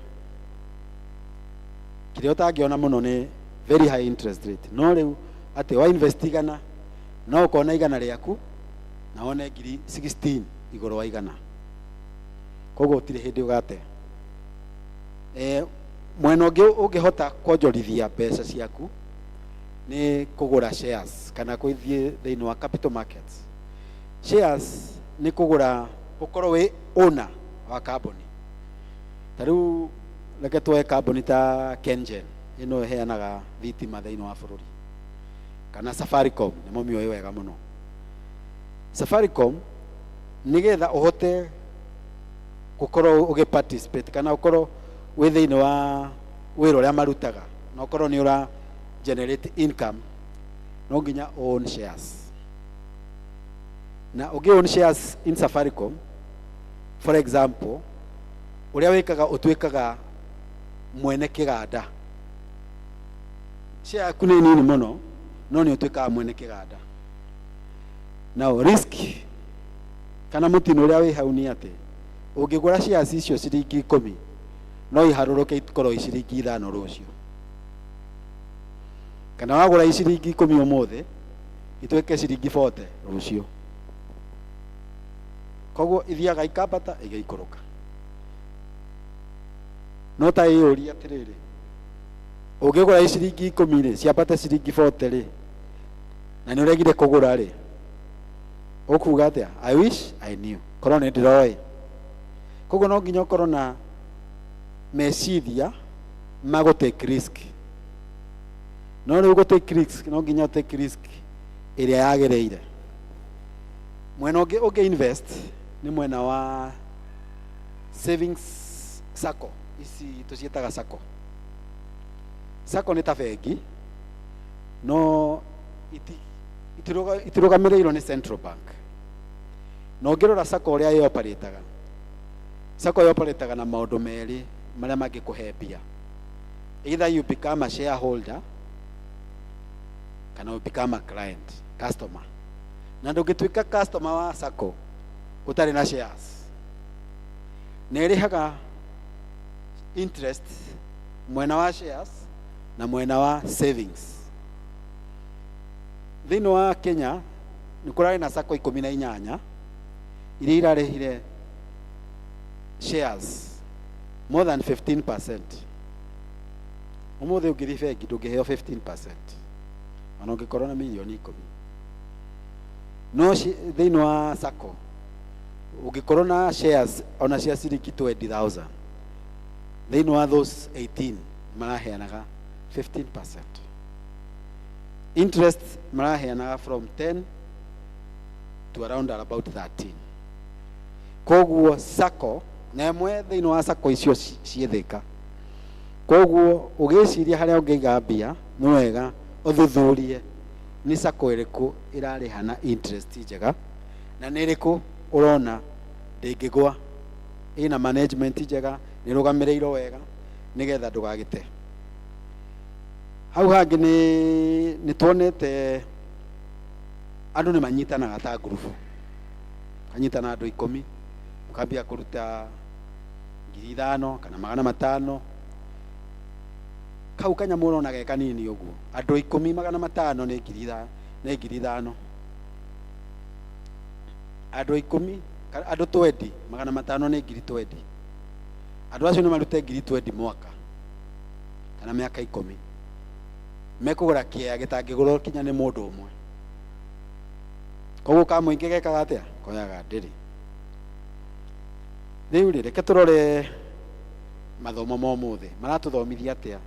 Kĩrĩa ũtangĩona mũno nĩ very high interest rate. No rĩu atĩ wa invest igana, no ũkona igana rĩaku na wone ngiri 16 igũrũ wa igana. Koguo gũtirĩ hĩndĩ ũgate. Mwena ũngĩ ũngĩhota kuonjorithia mbeca ciaku nĩ kũgũra shares kana gũthiĩ thĩinĩ wa capital markets. Shares nĩ kũgũra, ũkorwo wĩ owner wa kambuni. Ta rĩu reke tuoe kambuni ta KenGen, ĩno ĩheanaga thitima thĩinĩ wa bũrũri, kana Safaricom, nĩ mũmĩũĩ wega mũno. Safaricom, nĩgetha ũhote gũkorwo ũgĩ participate kana ũkorwo wĩ thĩinĩ wa wĩra ũrĩa marutaga na ũkorwo nĩ ũra generate income, no nginya own shares. Na ũngĩ own shares in Safaricom, for example, ũrĩa wĩkaga, ũtuĩkaga mwene kĩganda. Share yaku nĩ nini mũno, no nĩ ũtuĩkaga mwene kĩganda. Now risk kana mũtino ũrĩa wĩ hau nĩ atĩ ũngĩgũra shares icio ciringi 10, no iharũrũke ikorwo i ciringi 5 rũciũ, kana wagũra i ciringi 10 ũmũthĩ, ituĩke ciringi 40 rũciũ. Koguo ithiaga ikambata igaikũrũka. No ta ĩyũrie atĩrĩrĩ, ũngĩgũra i ciringi 10 rĩ, ciambate ciringi 40 rĩ, na nĩ ũregire kũgũra rĩ, ũkuga atĩa? I wish I knew, korwo nĩ ndĩroĩ. Koguo no nginya ũkorwo na meciria ma gũ take risk. No rĩu gũ take risk, no nginya take risk ĩrĩa yagĩrĩire. Mwena ũngĩ ũngĩ invest nĩ mwena wa savings sacco. Ici tũciĩtaga sacco. Sacco nĩ ta bengi, no itirũgamĩrĩirwo nĩ central bank. Na ũngĩrora sacco ũrĩa ĩoperataga, sacco ĩoperataga na maũndũ merĩ marĩa mangĩkũhe mbia: either you become a shareholder kana you become a client, customer. Na ndũngĩtuĩka customer wa sacco ũtarĩ na shares. Na ĩrĩhaga interest mwena wa shares na mwena wa savings. Thĩinĩ wa Kenya nĩ kũrarĩ na sacco 18 iria irarĩhire shares more than 15%. Ũmũthĩ ũngĩthiĩ bengi, ndũngĩheo 15% ona ũngĩkorwo na mirioni 10. No thĩinĩ wa sacco, ũngĩkorwo na shares ona cia ciringi 20,000, thĩinĩ wa those 18 maraheanaga 15% interest, maraheanaga from 10 to around about 13. Koguo sacco na ĩmwe thĩinĩ wa sacco icio ciĩ Thĩka. Koguo ũgĩciria harĩa ũngĩiga mbia, nĩ wega ũthuthurie nĩ sacco ĩrĩkũ ĩrarĩha na interest njega, na nĩ ĩrĩkũ ũrona ndĩngĩgwa, ĩna management njega, nĩ ĩrũgamĩrĩirwo wega, nĩgetha ndũgagĩte. Hau hangĩ nĩ tuonete andũ nĩ manyitanaga ta ngurubu, kanyitana andũ 10, mũkambia kũruta 5,000 kana 500. Kau kanyamũ ũrona ge kanini ũguo, andũ 10, 500 nĩ 5,000. Andũ 10, andũ 20, 500 nĩ 20,000. Andũ acio nĩ marute 20,000 mwaka kana mĩaka 10, mekũgũra kĩea gĩtangĩgũrwo kinya nĩ mũndũ ũmwe. Koguo kamũingĩ gekaga atĩa? Koyaga ndĩrĩ. Rĩu rĩ, reke tũrore mathomo ma ũmũthĩ maratũthomithia atĩa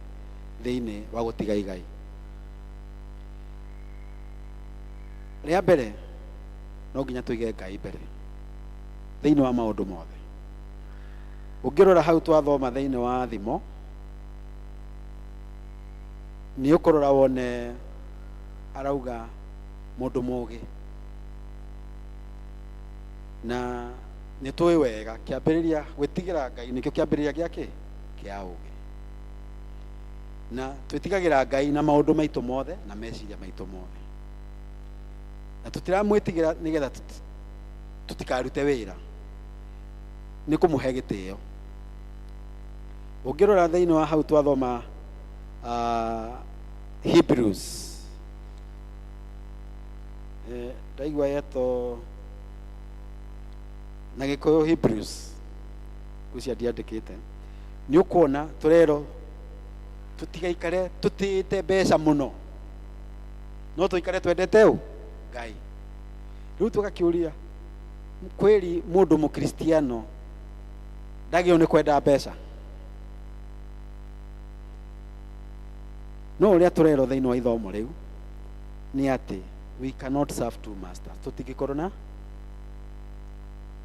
thĩinĩ wa gũtiga igai. Rĩa mbere, no nginya tũige Ngai mbere thĩinĩ wa maũndũ mothe. Ũngĩrora hau twathoma thĩinĩ wa Thimo, nĩ ũkũrora wone arauga mũndũ mũgĩ. Na nĩ tũĩ wega kĩambĩrĩria gwĩtigĩra Ngai nĩkĩo kĩambĩrĩria gĩa kĩ kĩa ũũgĩ. Na twĩtigagĩra Ngai na maũndũ maitũ mothe na meciria maitũ mothe. Na tũtiramwĩtigĩra nĩgetha tũtikarute wĩra, nĩ kũmũhe gĩtĩo. Ũngĩrora thĩinĩ wa hau twathoma Hebrews, ndaigua yetwo na Gĩkũyũ Hebrews, ngwĩciria ndiandĩkĩte, nĩ ũkuona tũrerwo tũtigaikare tũtĩĩte mbeca mũno, no tũikare twendete ũ Ngai. Rĩu tũgakĩũria, kweli mũndũ mũkristiano ndagĩrĩirwo nĩ kwenda mbeca? No ũrĩa tũrerwo thĩinĩ wa ithomo rĩu nĩ atĩ we cannot serve two masters. Tũtingĩkorwo na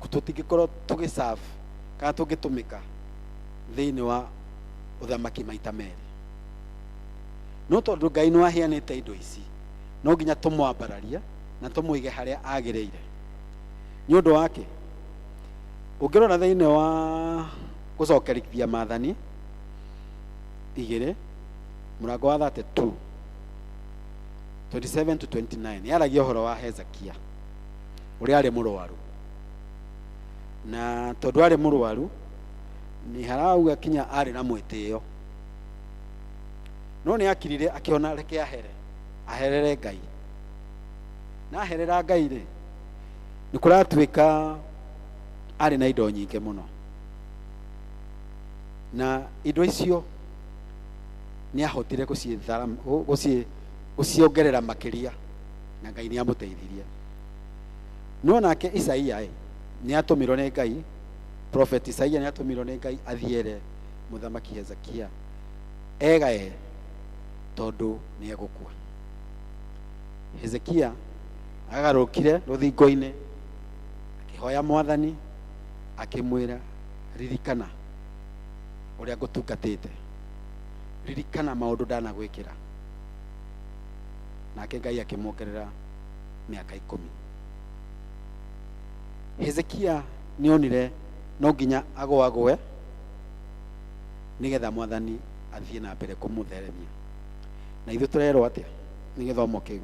tũtingĩkorwo tũgĩserve kana tũngĩtũmĩka thĩinĩ wa ũthamaki maita merĩ. No tondũ Ngai nĩ waheanĩte indo ici, no nginya tũmwambararie na tũmũige harĩa agĩrĩire. Nĩ ũndũ wake, ũngĩrora thĩinĩ wa gũcokerithia maathani igĩrĩ mũrango wa 32 27 to 29, yaragia ũhoro wa Hezekia ũrĩa arĩ mũrwaru. Na tondũ arĩ mũrwaru nĩ harauga kinya arĩ na mwĩtĩo, no nĩ akirire akĩona reke ahere, aherere Ngai. Na aherera Ngai rĩ, nĩ kũratuĩka arĩ na indo nyingĩ mũno, na indo icio nĩ ahotire gũciongerera makĩria, na Ngai nĩ amũteithirie. No nake Isaia ĩ, nĩ atũmirwo nĩ Ngai, prophet Isaia nĩ atũmirwo nĩ Ngai athiere mũthamaki Hezekia egae tondũ nĩ egũkua. Hezekia agarũrũkire rũthingo-inĩ akĩhoya Mwathani akĩmwĩra, ririkana ũrĩa ngũtungatĩte, ririkana maũndũ ndanagwĩkĩra. Nake Ngai akĩmuongerera mĩaka 10. Hezekia nĩonire no nginya agũagũe nĩgetha Mwathani athiĩ na mbere kũmũtheremia. Na ithuĩ tũrerwo atĩa nĩ gĩthomo kĩu?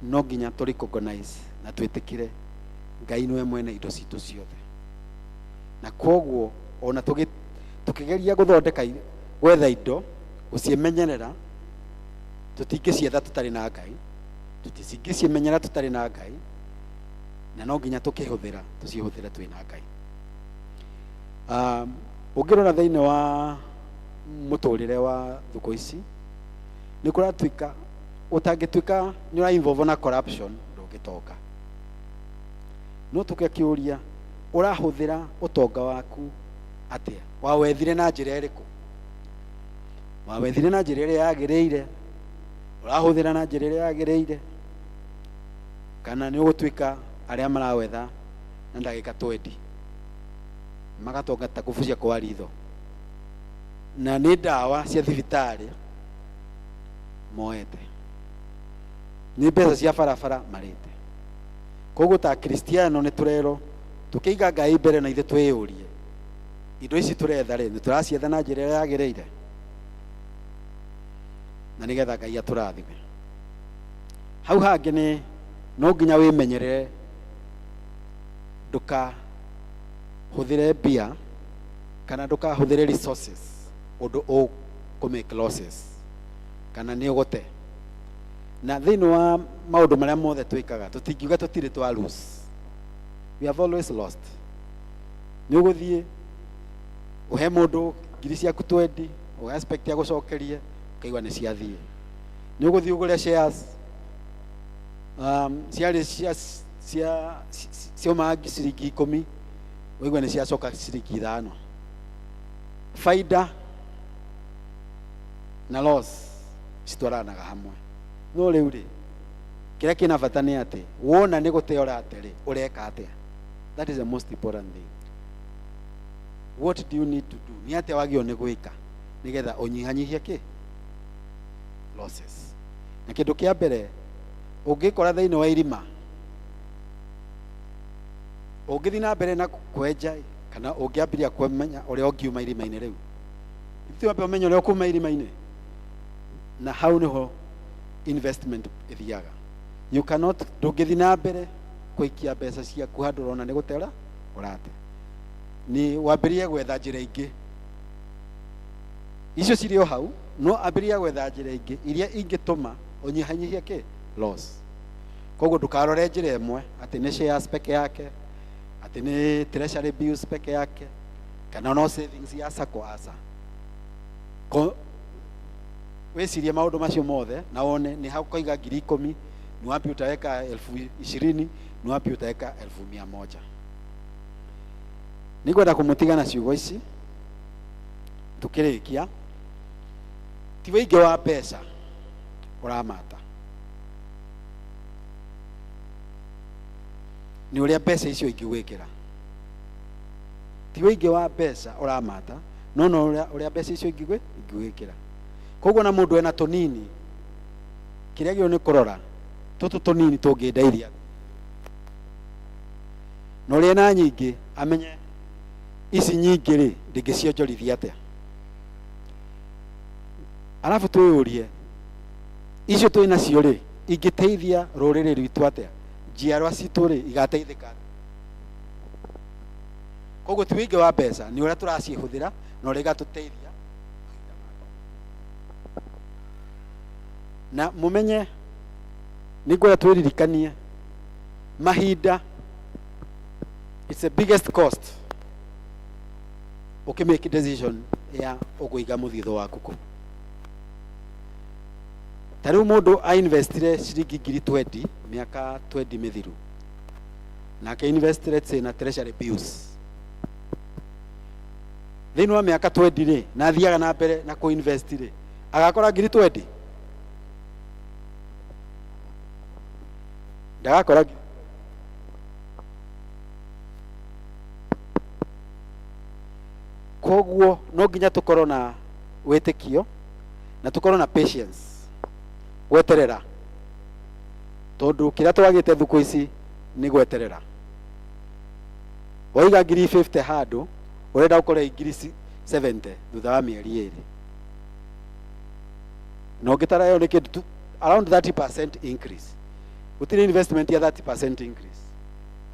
No nginya tũ recognize na twĩtĩkĩre Ngai nĩwe mwene indo citũ ciothe. Na koguo ona tũkĩgeria gũthondeka gwetha indo, gũciĩmenyerera, tũtingĩcietha tũtarĩ na Ngai, tũtingĩciĩmenyerera tũtarĩ na Ngai, na no nginya tũkĩhũthĩra tũcihũthĩre twĩ na Ngai. Ũngĩrora thĩinĩ wa mũtũrĩre wa thukũ ici, nĩ kũratuĩka ũtangĩtuĩka nĩ ũra involve na corruption ndũngĩtonga. No tũgakĩũria, ũrahũthĩra ũtonga waku atĩa? Wawethire na njĩra ĩrĩkũ? Wawethire na njĩra ĩrĩa yagĩrĩire? Ũrahũthĩra na njĩra ĩrĩa yagĩrĩire? Kana nĩ ũgũtuĩka arĩa marawetha na ndagĩka 20 magatonga ta kũbucia kwa ritho, na nĩ ndawa cia thibitarĩ moete, nĩ mbeca cia barabara marĩte. Koguo ta Kristiano nĩ tũrerwo tũkĩiga Ngai mbere na ithuĩ twĩyũrie, indo ici tũretha rĩ, nĩ tũracietha na njĩra ĩrĩa yagĩrĩire? Na nĩgetha Ngai atũrathime. Hau hangĩ nĩ no nginya wĩmenyerere ndũkahũthĩre mbia kana ndũkahũthĩre resources ũndũ ũkũ make losses kana nĩ ũgũte. Na thĩinĩ wa maũndũ marĩa mothe twĩkaga, tũtingiuga tũtirĩ twa lose. We have always lost. Nĩ ũgũthiĩ ũhe mũndũ ngiri ciaku 20, ũga expect agũcokerie, ũkaigua nĩ ciathiĩ. Nĩ ũgũthiĩ ũgũre shares, ciarĩ cia ciaumaga ciringi 10, ũigua nĩ ciacoka ciringi 5. Faida na loss citwaranaga hamwe. No rĩu rĩ, kĩrĩa kĩna bata nĩ atĩ wona nĩ gũte ũrate rĩ, ũreka atĩa? That is the most important thing. What do you need to do? Nĩ atĩa wagĩrĩirwo nĩ gwĩka nĩgetha ũnyihanyihie kĩ? Losses. Na kĩndũ kĩa mbere ũngĩkora thĩinĩ wa irima, Ũngĩthiĩ na mbere na kwenja ĩ, kana ũngĩambĩrĩria kũmenya ũrĩa ũngiuma irima-inĩ rĩu, ithuĩ wambe ũmenye ũrĩa ũkuma irima-inĩ, na hau nĩho investment ĩthiaga. You cannot, ndũngĩthiĩ na mbere kũikia mbeca ciaku handũ ũrona nĩ gũtera ũrate, nĩ wambĩrĩrie gwetha njĩra ingĩ icio cirĩ o hau, no ambĩrĩria gwetha njĩra ingĩ iria ingĩtũma ũnyihanyihie kĩ loss. Koguo ndũkarore njĩra ĩmwe atĩ nĩ shares peke yake, atĩ nĩ treasury bills peke yake, kana no savings ya sacco. Aca. Wĩcirie maũndũ macio mothe na wone nĩ hau ũkaiga 10,000, ni wapi utaweka 20,000, ni wapi utaweka 100,000. Nĩngwenda kũmũtiga na ciugo ici tukĩrĩkia. Ti wĩingĩ wa mbeca ũramata, nĩ ũrĩa mbeca icio ingĩgwĩkĩra. Ti wĩingĩ wa mbeca ũramata, no no ũrĩa mbeca icio ingĩgwĩkĩra. Koguo na mũndũ ena tũnini, kĩrĩa gĩo nĩ kũrora tũtũ tũnini tũngĩndeithia, na ũrĩa ena nyingĩ amenye ici nyingĩ rĩ ndingĩcionjorithia atĩa. Arabu twĩyũrie icio twĩ nacio rĩ ingĩteithia rũrĩrĩ rwitũ atĩa, njiarwa citũ rĩ igateithĩka atĩa. Koguo ti wĩingĩ wa mbeca, nĩ ũrĩa tũracihũthĩra na ũrĩa igatũteithia. Na mũmenye nĩ ngwenda twĩririkanie mahinda, it's the biggest cost ũkĩ make decision ya ũkũiga mũthithũ waku kũ. Ta rĩu mũndũ ainvestire ciringi 20,000 mĩaka 20 mĩthiru, nake invest let's say na treasury bills thĩinĩ wa mĩaka 20 rĩ, na athiaga na mbere na kũ invest rĩ, agakora 20,000? Ndagakora ngiri. Koguo no nginya tũkorwo na wĩtĩkio na tũkorwo na patience, gweterera, tondũ kĩrĩa twagĩte thukũ ici nĩ gweterera. Waiga 50,000 handũ, ũrenda ũkore 70,000 thutha wa mĩeri 2, na ũngĩtara ĩyo nĩ kĩndũ around 30% increase. Gũtirĩ investment ya 30% increase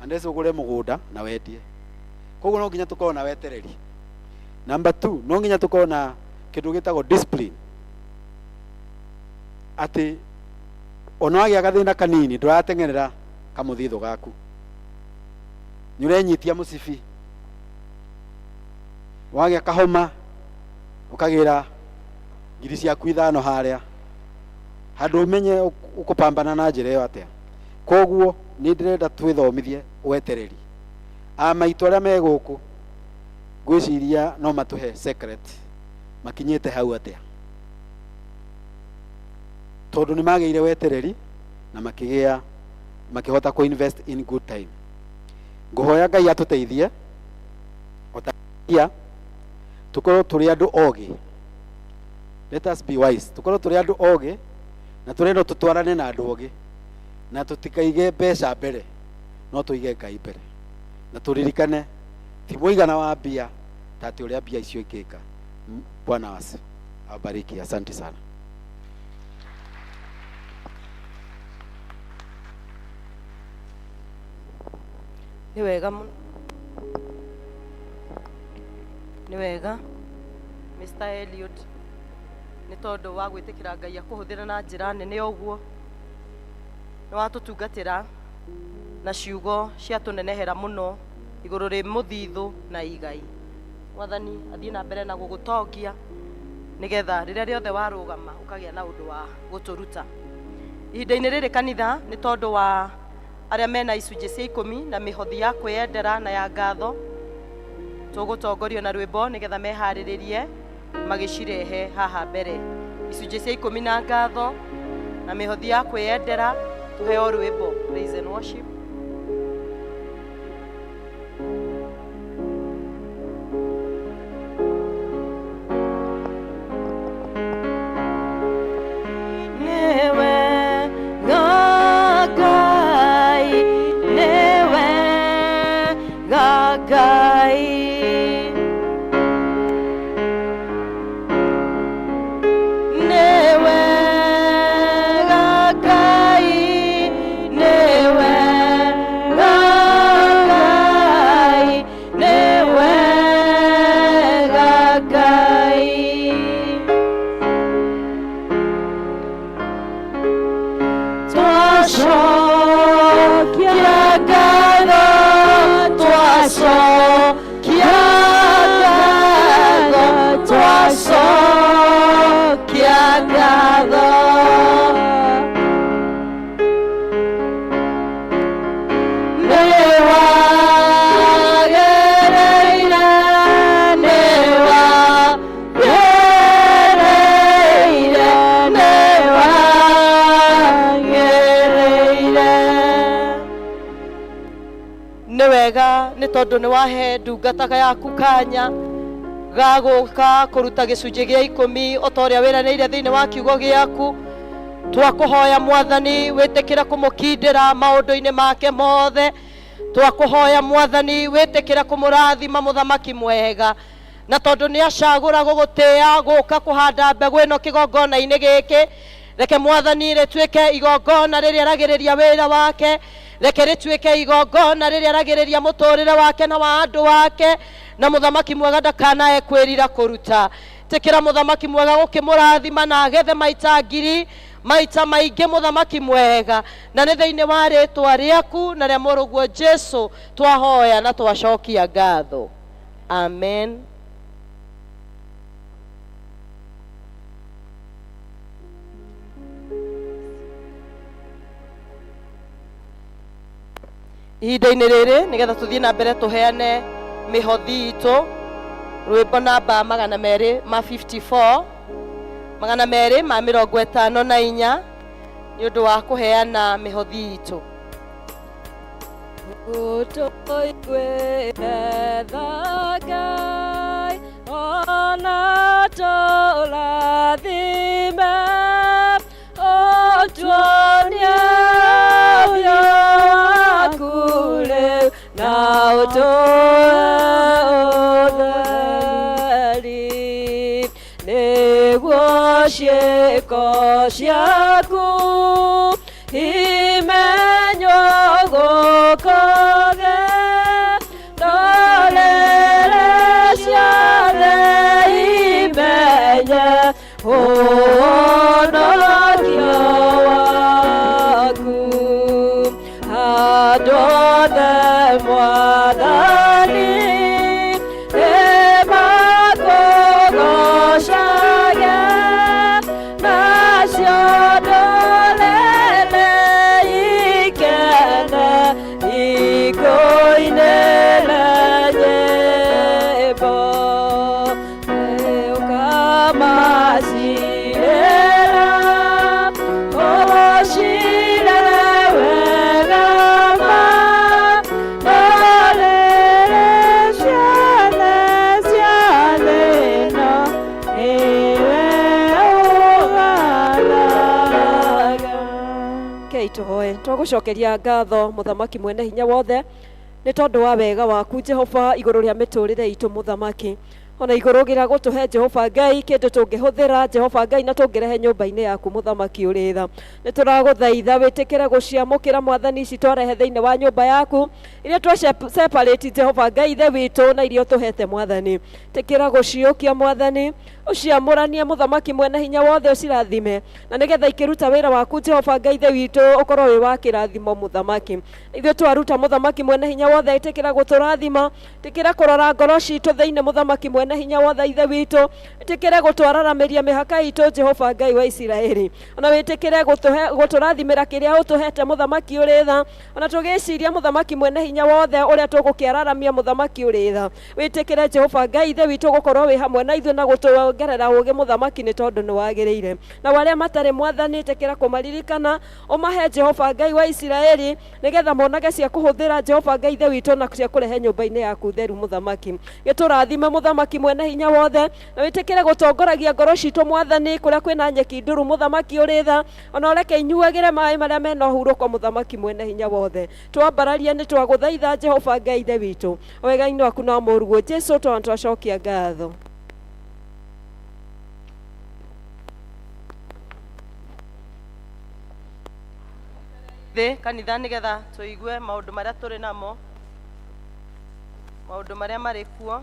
unless ũgũre mũgũnda na wendie. Koguo no nginya tũkorwo na wetereri. Number 2, no nginya tũkorwo na kĩndũ gĩtagwo discipline, atĩ ona wagĩa gathĩna kanini ndũrateng'erera kamũthithũ gaku, nĩ ũrenyitia mũcibi. Wagĩa kahoma ũkagĩra 5,000 harĩa handũ, ũmenye ũkũpambana na njĩra ĩyo atĩa. Koguo nĩ ndĩrenda twĩthomithie wetereri. A maitũ arĩa me gũkũ ngwĩciria no matũhe secret makinyĩte hau atĩa, tondũ nĩ magĩire wetereri na makĩgĩa makĩhota kũ invest in good time. Ngũhoya Ngai atũteithie ota tũkorwo tũrĩ andũ ogĩ. Let us be wise, tũkorwo tũrĩ andũ ogĩ na tũrenda tũtwarane na andũ ogĩ, na tũtikaige mbeca mbere, no tũige Ngai mbere, na tũririkane ti mũigana wa mbia ta atĩ ũrĩa mbia icio ingĩka. Bwana wasi awabariki. Asante sana. Nĩ wega mũno, nĩ wega Mr. Eliud, nĩ tondũ wa gwĩtĩkĩra Ngai akũhũthĩra na njĩra nene ũguo. Nĩ watũtungatĩra na ciugo ciatũnenehera mũno igũrũ rĩ mũthithũ na igai. Mwathani athiĩ na mbere na gũgũtongia, nĩgetha rĩrĩa rĩothe warũgama ũkagĩa na ũndũ wa gũtũruta. Ihinda-inĩ rĩrĩ kanitha, nĩ tondũ wa arĩa mena icunjĩ cia ikũmi na mĩhothi ya kwĩyendera na ya ngatho, tũgũtongorio na rwĩmbo nĩgetha meharĩrĩrie magĩcirehe haha mbere, icunjĩ cia ikũmi na ngatho na mĩhothi ya kwĩyendera. Tũheo rwĩmbo praise and worship. Nĩwe Ngai, nĩwe. Ngai. Nĩ wega Ngai, nĩ wega Ngai, nĩ wega Ngai. Twacokia ngatho, twacokia ngatho, twacokia ngatho. Nĩ wagĩrĩire, nĩ wagĩrĩire, nĩ wagĩrĩire. Nĩ wega nĩ tondũ nĩ wahe ndungata yaku kanya ga gũka kũruta gĩcunjĩ gĩa ikũmi o ta ũrĩa wĩranĩire thĩinĩ wa kiugo gĩaku. Twakũhoya Mwathani wĩtĩkĩre kũmũkindĩra maũndũ-inĩ make mothe. Twakũhoya Mwathani wĩtĩkĩre kũmũrathima mũthamaki mwega, na tondũ nĩ acagũra gũgũtĩa gũka kũhanda mbegũ ĩno kĩgongona-inĩ gĩkĩ, reke Mwathani rĩtuĩke igongona rĩrĩa aragĩrĩria wĩra wake, reke rĩtuĩke igongona rĩrĩa aragĩrĩria mũtũrĩre wake na wa andũ wake, na mũthamaki mwega ndakanae kwĩrira kũruta. Tĩkĩra mũthamaki mwega gũkĩmũrathima na agethe maita ngiri maita maingĩ mũthamaki mwega, na nĩ thĩinĩ wa rĩtwa rĩaku na rĩa mũrũguo Jesu twahoya na twacokia ngatho. Amen. Ihinda-inĩ rĩrĩ nĩgetha tũthiĩ na mbere tũheane mĩhothi itũ, rwĩmbo namba 254, 254, nĩ ũndũ wa kũheana mĩhothi itũ. Ũtũiguĩre tha Ngai, ona tũrathime, ũtuonie ũthiũ waku rĩu, na ũtũhe ũtheri, nĩguo ciĩko ciaku imenywo gũkũ thĩ, ndũrĩrĩ ciothe imenye ũhonokio waku. Andũ othe Mwathani nĩmakũgoocage, nacio ndũrĩrĩ ikene ikũinĩre nyĩmbo. Ũkamacirĩra, ũcire wega ma, ndũrĩrĩ ciothe cia thĩ ĩno nĩwe ũgathaga. Rekei tũhoe. Twagũcokeria ngatho mũthamaki mwene hinya wothe nĩ tondũ wa wega waku Jehova igũrũ rĩa mĩtũrĩre itũ mũthamaki, ona igũrũ gĩra gũtũhe Jehova Ngai kĩndũ tũngĩhũthĩra Jehova Ngai na tũngĩrehe nyũmba-inĩ yaku mũthamaki ũrĩ tha. Nĩ tũragũthaitha wĩtĩkĩre gũciamũkĩra Mwathani ici twarehe thĩinĩ wa nyũmba yaku iria twa separate Jehova Ngai ithe witũ na iria ũtũhete Mwathani. Tĩkĩra gũciũkia Mwathani, ũciamũranie mũthamaki mwene hinya wothe, ũcirathime na nĩgetha ikĩruta wĩra waku Jehova Ngai ithe witũ ũkorwo wĩ wa kĩrathimo mũthamaki. Ithuĩ twaruta mũthamaki mwene hinya wothe, ĩtĩkĩra gũtũrathima, ĩtĩkĩra kũrora ngoro citũ thĩinĩ mũthamaki mwene hinya wothe ithe witũ, ĩtĩkĩre gũtwararamĩria mĩhaka itũ Jehova Ngai wa Isiraeli, ona wĩtĩkĩre gũtũrathimĩra kĩrĩa ũtũhete mũthamaki ũrĩ tha, ona tũgĩciria mũthamaki mwene hinya wothe ũrĩa tũgũkĩararamia mũthamaki ũrĩ tha. Wĩtĩkĩre Jehova Ngai ithe witũ gũkorwo wĩ hamwe na ithuĩ na gũtũongerera ũũgĩ mũthamaki nĩ tondũ nĩ wagĩrĩire. Na arĩa matarĩ Mwathani ĩtĩkĩra kũmaririkana, ũmahe Jehova Ngai wa Isiraeli nĩgetha monage cia kũhũthĩra Jehova Ngai ithe witũ na cia kũrehe nyũmba-inĩ yaku theru mũthamaki. Gĩtũrathime mũthamaki Mwene Hinya Wothe, na wĩtĩkĩre gũtongoragia ngoro citũ Mwathani kũrĩa kwĩna nyeki nduru Mũthamaki ũrĩ tha, ona ũreke inyuagĩre maĩ marĩa mena ũhurũko Mũthamaki Mwene Hinya Wothe. Twambararie nĩ twagũthaitha Jehova Ngai Ithe witũ, wega-inĩ waku na mũruguo Jesu twana twacokia ngatho. Thĩ kanitha nĩgetha tũigue maũndũ marĩa tũrĩ namo, maũndũ marĩa marĩ kuo.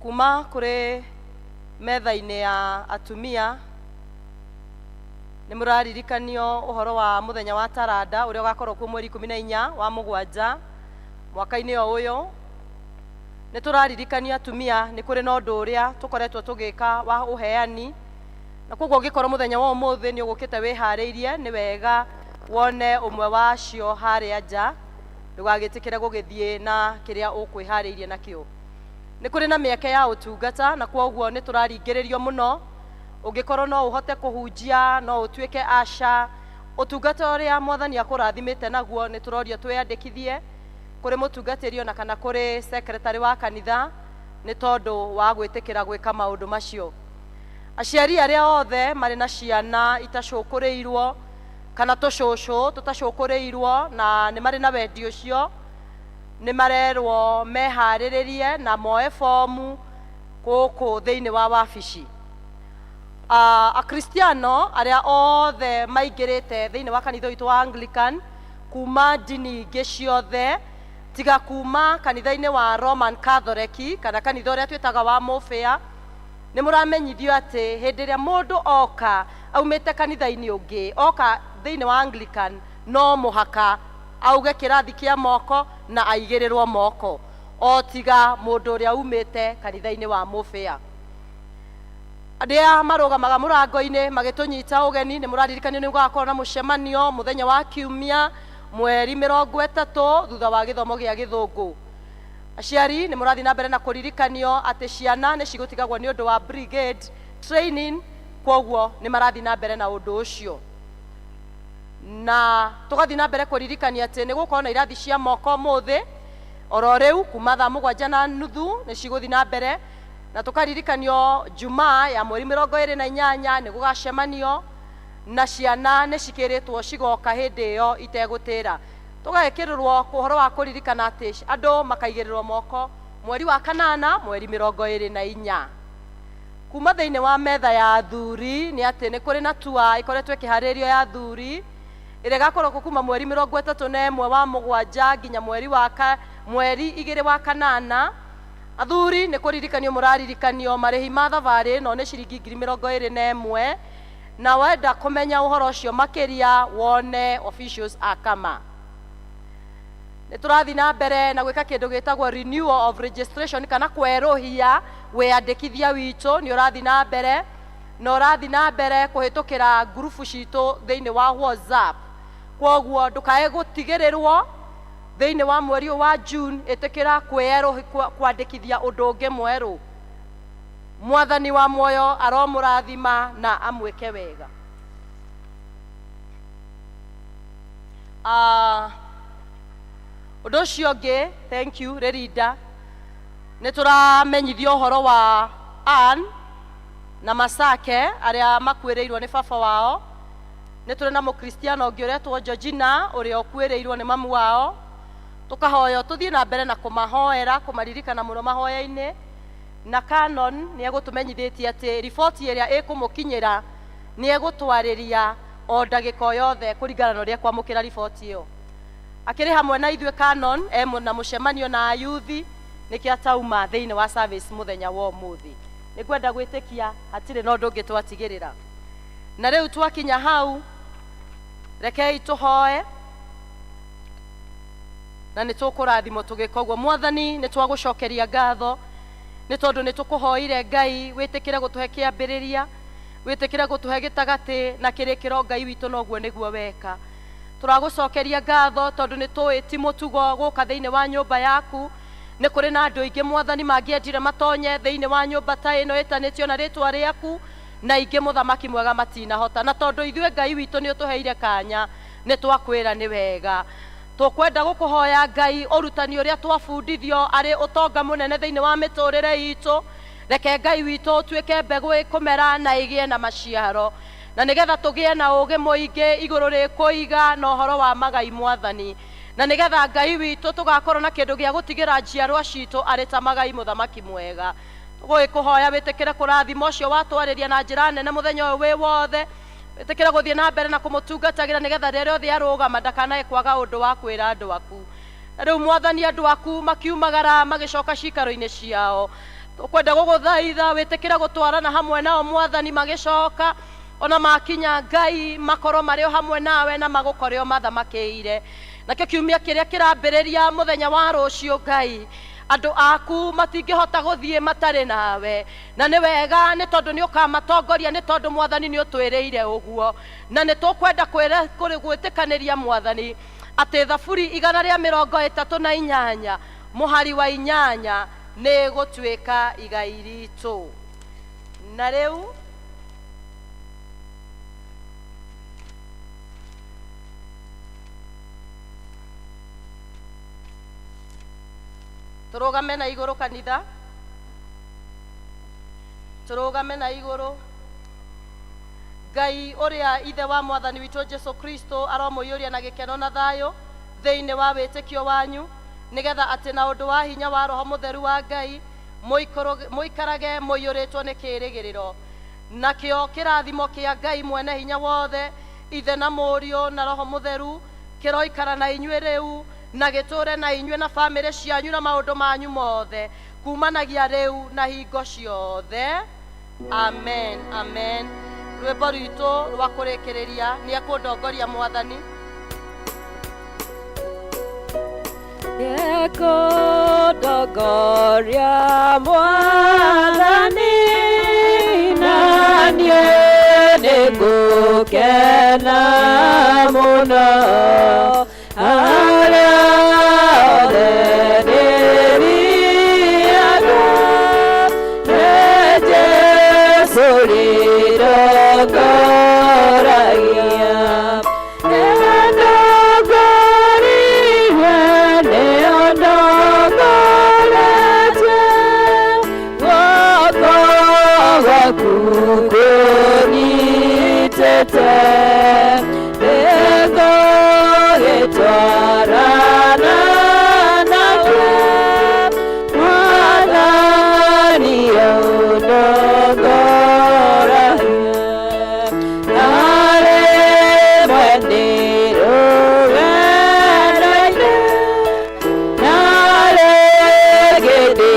Kuma kũrĩ metha-inĩ ya atumia nĩ mũraririkanio ũhoro wa mũthenya wa taranda ũrĩa ũgakorwo kuo mweri 14 wa mũgwanja mwaka-inĩ o ũyũ. Nĩ tũraririkanio atumia nĩ kũrĩ na ũndũ ũrĩa tũkoretwo tũgĩka wa ũheani, na koguo ũngĩkorwo mũthenya wa ũmũthĩ nĩ ũgũkĩte wĩharĩirie, nĩ wega wone ũmwe wacio harĩa nja, ndũgagĩtĩkĩre gũgĩthiĩ na kĩrĩa ũkwĩharĩirie nakĩo. Nĩ kũrĩ na mĩeke ya ũtungata, na kwoguo nĩ tũraringĩrĩrio mũno ũngĩkorwo no ũhote kũhunjia, no ũtuĩke asha ũtungata ũrĩa Mwathani akũrathimĩte naguo. Nĩ tũrorio twĩyandĩkithie kũrĩ mũtungatĩri ona kana kũrĩ secretary wa kanitha nĩ tondũ wa gwĩtĩkĩra gwĩka maũndũ macio. Aciari arĩa othe marĩ na ciana itacũkũrĩirwo kana tũcũcũ tũtacũkũrĩirwo na nĩ marĩ na wendi ũcio, nĩ marerwo meharĩrĩrie na moe fomu gũkũ thĩinĩ wa wabici. Akristiano arĩa othe maingĩrĩte thĩinĩ wa kanitha witũ wa Anglican kuma ndini ingĩ ciothe tiga kuma kanitha-inĩ wa Roman Catholic kana kanitha ũrĩa twĩtaga wa Mũbĩa, nĩ mũramenyithio atĩ hĩndĩ ĩrĩa mũndũ oka aumĩte kanitha-inĩ ũngĩ oka thĩinĩ wa Anglican no mũhaka auge kĩrathi kĩa moko na aigĩrĩrwo moko, o tiga mũndũ ũrĩa umĩte kanitha-inĩ wa Mũbĩa. Arĩa marũgamaga mũrango-inĩ magĩtũnyita ũgeni nĩ mũraririkanio nĩ gũgakorwo na mũcemanio mũthenya wa kiumia mweri 30 thutha wa gĩthomo gĩa gĩthũngũ. Aciari nĩ mũrathiĩ na mbere na kũririkanio atĩ ciana nĩ cigũtigagwo nĩ ũndũ wa brigade training, kwoguo nĩ marathiĩ na mbere na ũndũ ũcio. Na tũgathiĩ na mbere kũririkania atĩ nĩ gũkorwo na irathi cia moko ũmũthĩ oro rĩu kuma thaa 7:30 nĩ cigũthiĩ na mbere, na tũkaririkanio Jumaa ya mweri 28 nĩ gũgacemanio na ciana nĩ cikĩrĩtwo cigoka hĩndĩ ĩyo itegũtĩra. Tũgekĩrĩrwo ũhoro wa kũririkana atĩ andũ makaigĩrĩrwo moko mweri wa kanana mweri 24. Kuma thĩinĩ wa metha ya athuri nĩ atĩ nĩ kũrĩ na tua ĩkoretwo ĩkĩharĩrio ya athuri ĩrĩa ĩgakorwo kuma mweri 31 wa mũgwanja nginya mweri 2 wa kanana. Athuri nĩ kũririkanio mũraririkanio marĩhi ma thabarĩ ĩno nĩ ciringi 21,000, na wenda kũmenya ũhoro ũcio makĩria wone officials a kama. Nĩ tũrathiĩ na mbere na gwĩka kĩndũ gĩtagwo renewal of registration kana kwerũhia wĩyandĩkithia witũ, nĩ ũrathiĩ na mbere na ũrathiĩ na mbere kũhĩtũkĩra ngurubu citũ thĩinĩ wa WhatsApp. Kwoguo ndũkae gũtigĩrĩrwo thĩinĩ wa mweri ũyũ wa June, ĩtĩkĩra kwandĩkithia ũndũ ũngĩ mwerũ. Mwathani wa muoyo aromũrathima na amwĩke wega. Ũndũ ũcio ũngĩ, thank you Rĩrinda, nĩ tũramenyithio ũhoro wa Ann na Masake arĩa makuĩrĩirwo nĩ baba wao. Nĩ tũrĩ na mũkristiano ũngĩ ũretwo Georgina ũrĩa ũkuĩrĩirwo nĩ mamu wao. Tũkahoywo tũthiĩ na mbere na kũmahoera, kũmaririkana mũno mahoya-inĩ. Na Canon nĩ egũtũmenyithĩtie atĩ riboti ĩrĩa ĩkũmũkinyĩra nĩ egũtwarĩria o ndagĩka o yothe kũringana na ũrĩa ekwamũkĩra riboti ĩyo. Akĩrĩ hamwe na ithuĩ Canon e na mũcemanio na ayuthi nĩkĩo atauma thĩinĩ wa service mũthenya wa ũmũthĩ. Nĩ ngwenda gwĩtĩkia hatirĩ na ũndũ ũngĩ twatigĩrĩra. Na rĩu twakinya hau, rekei tũhoe na nĩ tũkũrathimwo tũgĩka ũguo. Mwathani, nĩ twagũcokeria ngatho nĩ tondũ nĩ tũkũhoire Ngai wĩtĩkĩre gũtũhe kĩambĩrĩria, wĩtĩkĩre gũtũhe gĩtagatĩ na kĩrĩkĩro Ngai witũ, noguo nĩguo weka. Tũragũcokeria ngatho tondũ nĩ tũĩ ti mũtugo gũka thĩinĩ wa nyũmba yaku. Nĩ kũrĩ na andũ aingĩ Mwathani mangĩendire matonye thĩinĩ wa nyũmba ta ĩno ĩtanĩtio na rĩtwa rĩaku, Na ingĩ mũthamaki mwega matinahota, na tondũ ithuĩ Ngai witũ nĩ ũtũheire kanya, nĩ twakwĩra nĩ wega. Tũkwenda gũkũhoya Ngai ũrutani ũrĩa twabundithio arĩ ũtonga mũnene thĩinĩ wa mĩtũrĩre itũ. Reke Ngai witũ ũtuĩke mbegũ ĩkũmera na ĩgĩe na maciaro, na nĩgetha tũgĩe na ũũgĩ mũingĩ igũrũ rĩkũiga na ũhoro wa magai Mwathani, na nĩgetha Ngai witũ tũgakorwo na kĩndũ gĩa gũtigĩra njiarwa citũ arĩ ta magai mũthamaki mwega. Tũgũgĩkũhoya wĩtĩkĩre kũrathima ũcio watwarĩria na njĩra nene mũthenya ũyũ wĩ wothe. Wĩtĩkĩre gũthiĩ na mbere na kũmũtungatagĩra, nĩgetha rĩrĩa rĩothe arũgama ndakanae kwaga ũndũ wa kwĩra andũ aku. Na rĩu Mwathani, andũ aku makiumagara magĩcoka ciikaro-inĩ ciao, tũkwenda gũgũthaitha wĩtĩkĩre gũtwarana hamwe nao Mwathani magĩcoka, ona makinya Ngai makorwo marĩ o hamwe nawe na magũkore o mathamakĩire. Nakĩo kiumia kĩrĩa kĩrambĩrĩria mũthenya wa rũciũ, Ngai, andũ aku matingĩhota gũthiĩ matarĩ nawe, na nĩ wega nĩ tondũ nĩ ũkamatongoria, nĩ tondũ Mwathani nĩ ũtwĩrĩire ũguo. Na nĩ tũkwenda gwĩtĩkanĩria Mwathani atĩ Thaburi 138 mũhari wa 8 nĩ gũtuĩka igai ritũ. Na rĩu tũrũgame na igũrũ kanitha, tũrũgame na igũrũ. Ngai ũrĩa ithe wa Mwathani witũ Jesu Kristo aromũiyũria na gĩkeno na thayũ thĩinĩ wa wĩtĩkio wanyu, nĩgetha atĩ na ũndũ wa hinya wa Roho Mũtheru wa Ngai mũikarage mũiyũrĩtwo nĩ kĩĩrĩgĩrĩro. Nakĩo kĩrathimo kĩa Ngai mwene hinya wothe, Ithe na Mũriũ na Roho Mũtheru, kĩroikara na inyuĩ rĩu na gĩtũre na inyuĩ na bamĩrĩ cianyu na maũndũ manyu mothe, kumanagia rĩu na hingo ciothe. Amen, amen. Rwĩmbo rwitũ rwa kũrĩkĩrĩria nĩ ekũndongoria Mwathani. Ekũndongoria Mwathani, na niĩ nĩngũkena mũno. Harĩa hothe ndĩthiaga, nĩ Jesũ rĩndongoragia. Nĩwe ndongoririe, nĩwe ndongoretie, guoko gwaku kũnyitĩte, nĩngũgĩtwarana nawe, Mwathani ũndongoragia. Narĩ mwene rũgendo-inĩ, narĩ gĩtĩ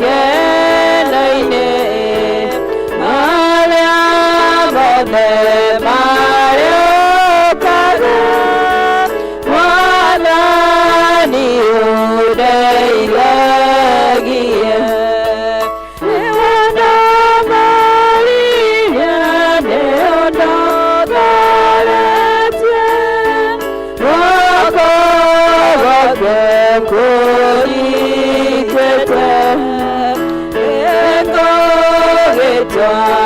gĩkeno-inĩ, marĩa mothe marĩũkaga, Mwathani ũndeithagie. Nĩwe ndongoririe, nĩwe ũndongoretie, guoko gwake kũnyitĩte, nĩngũgĩtwarana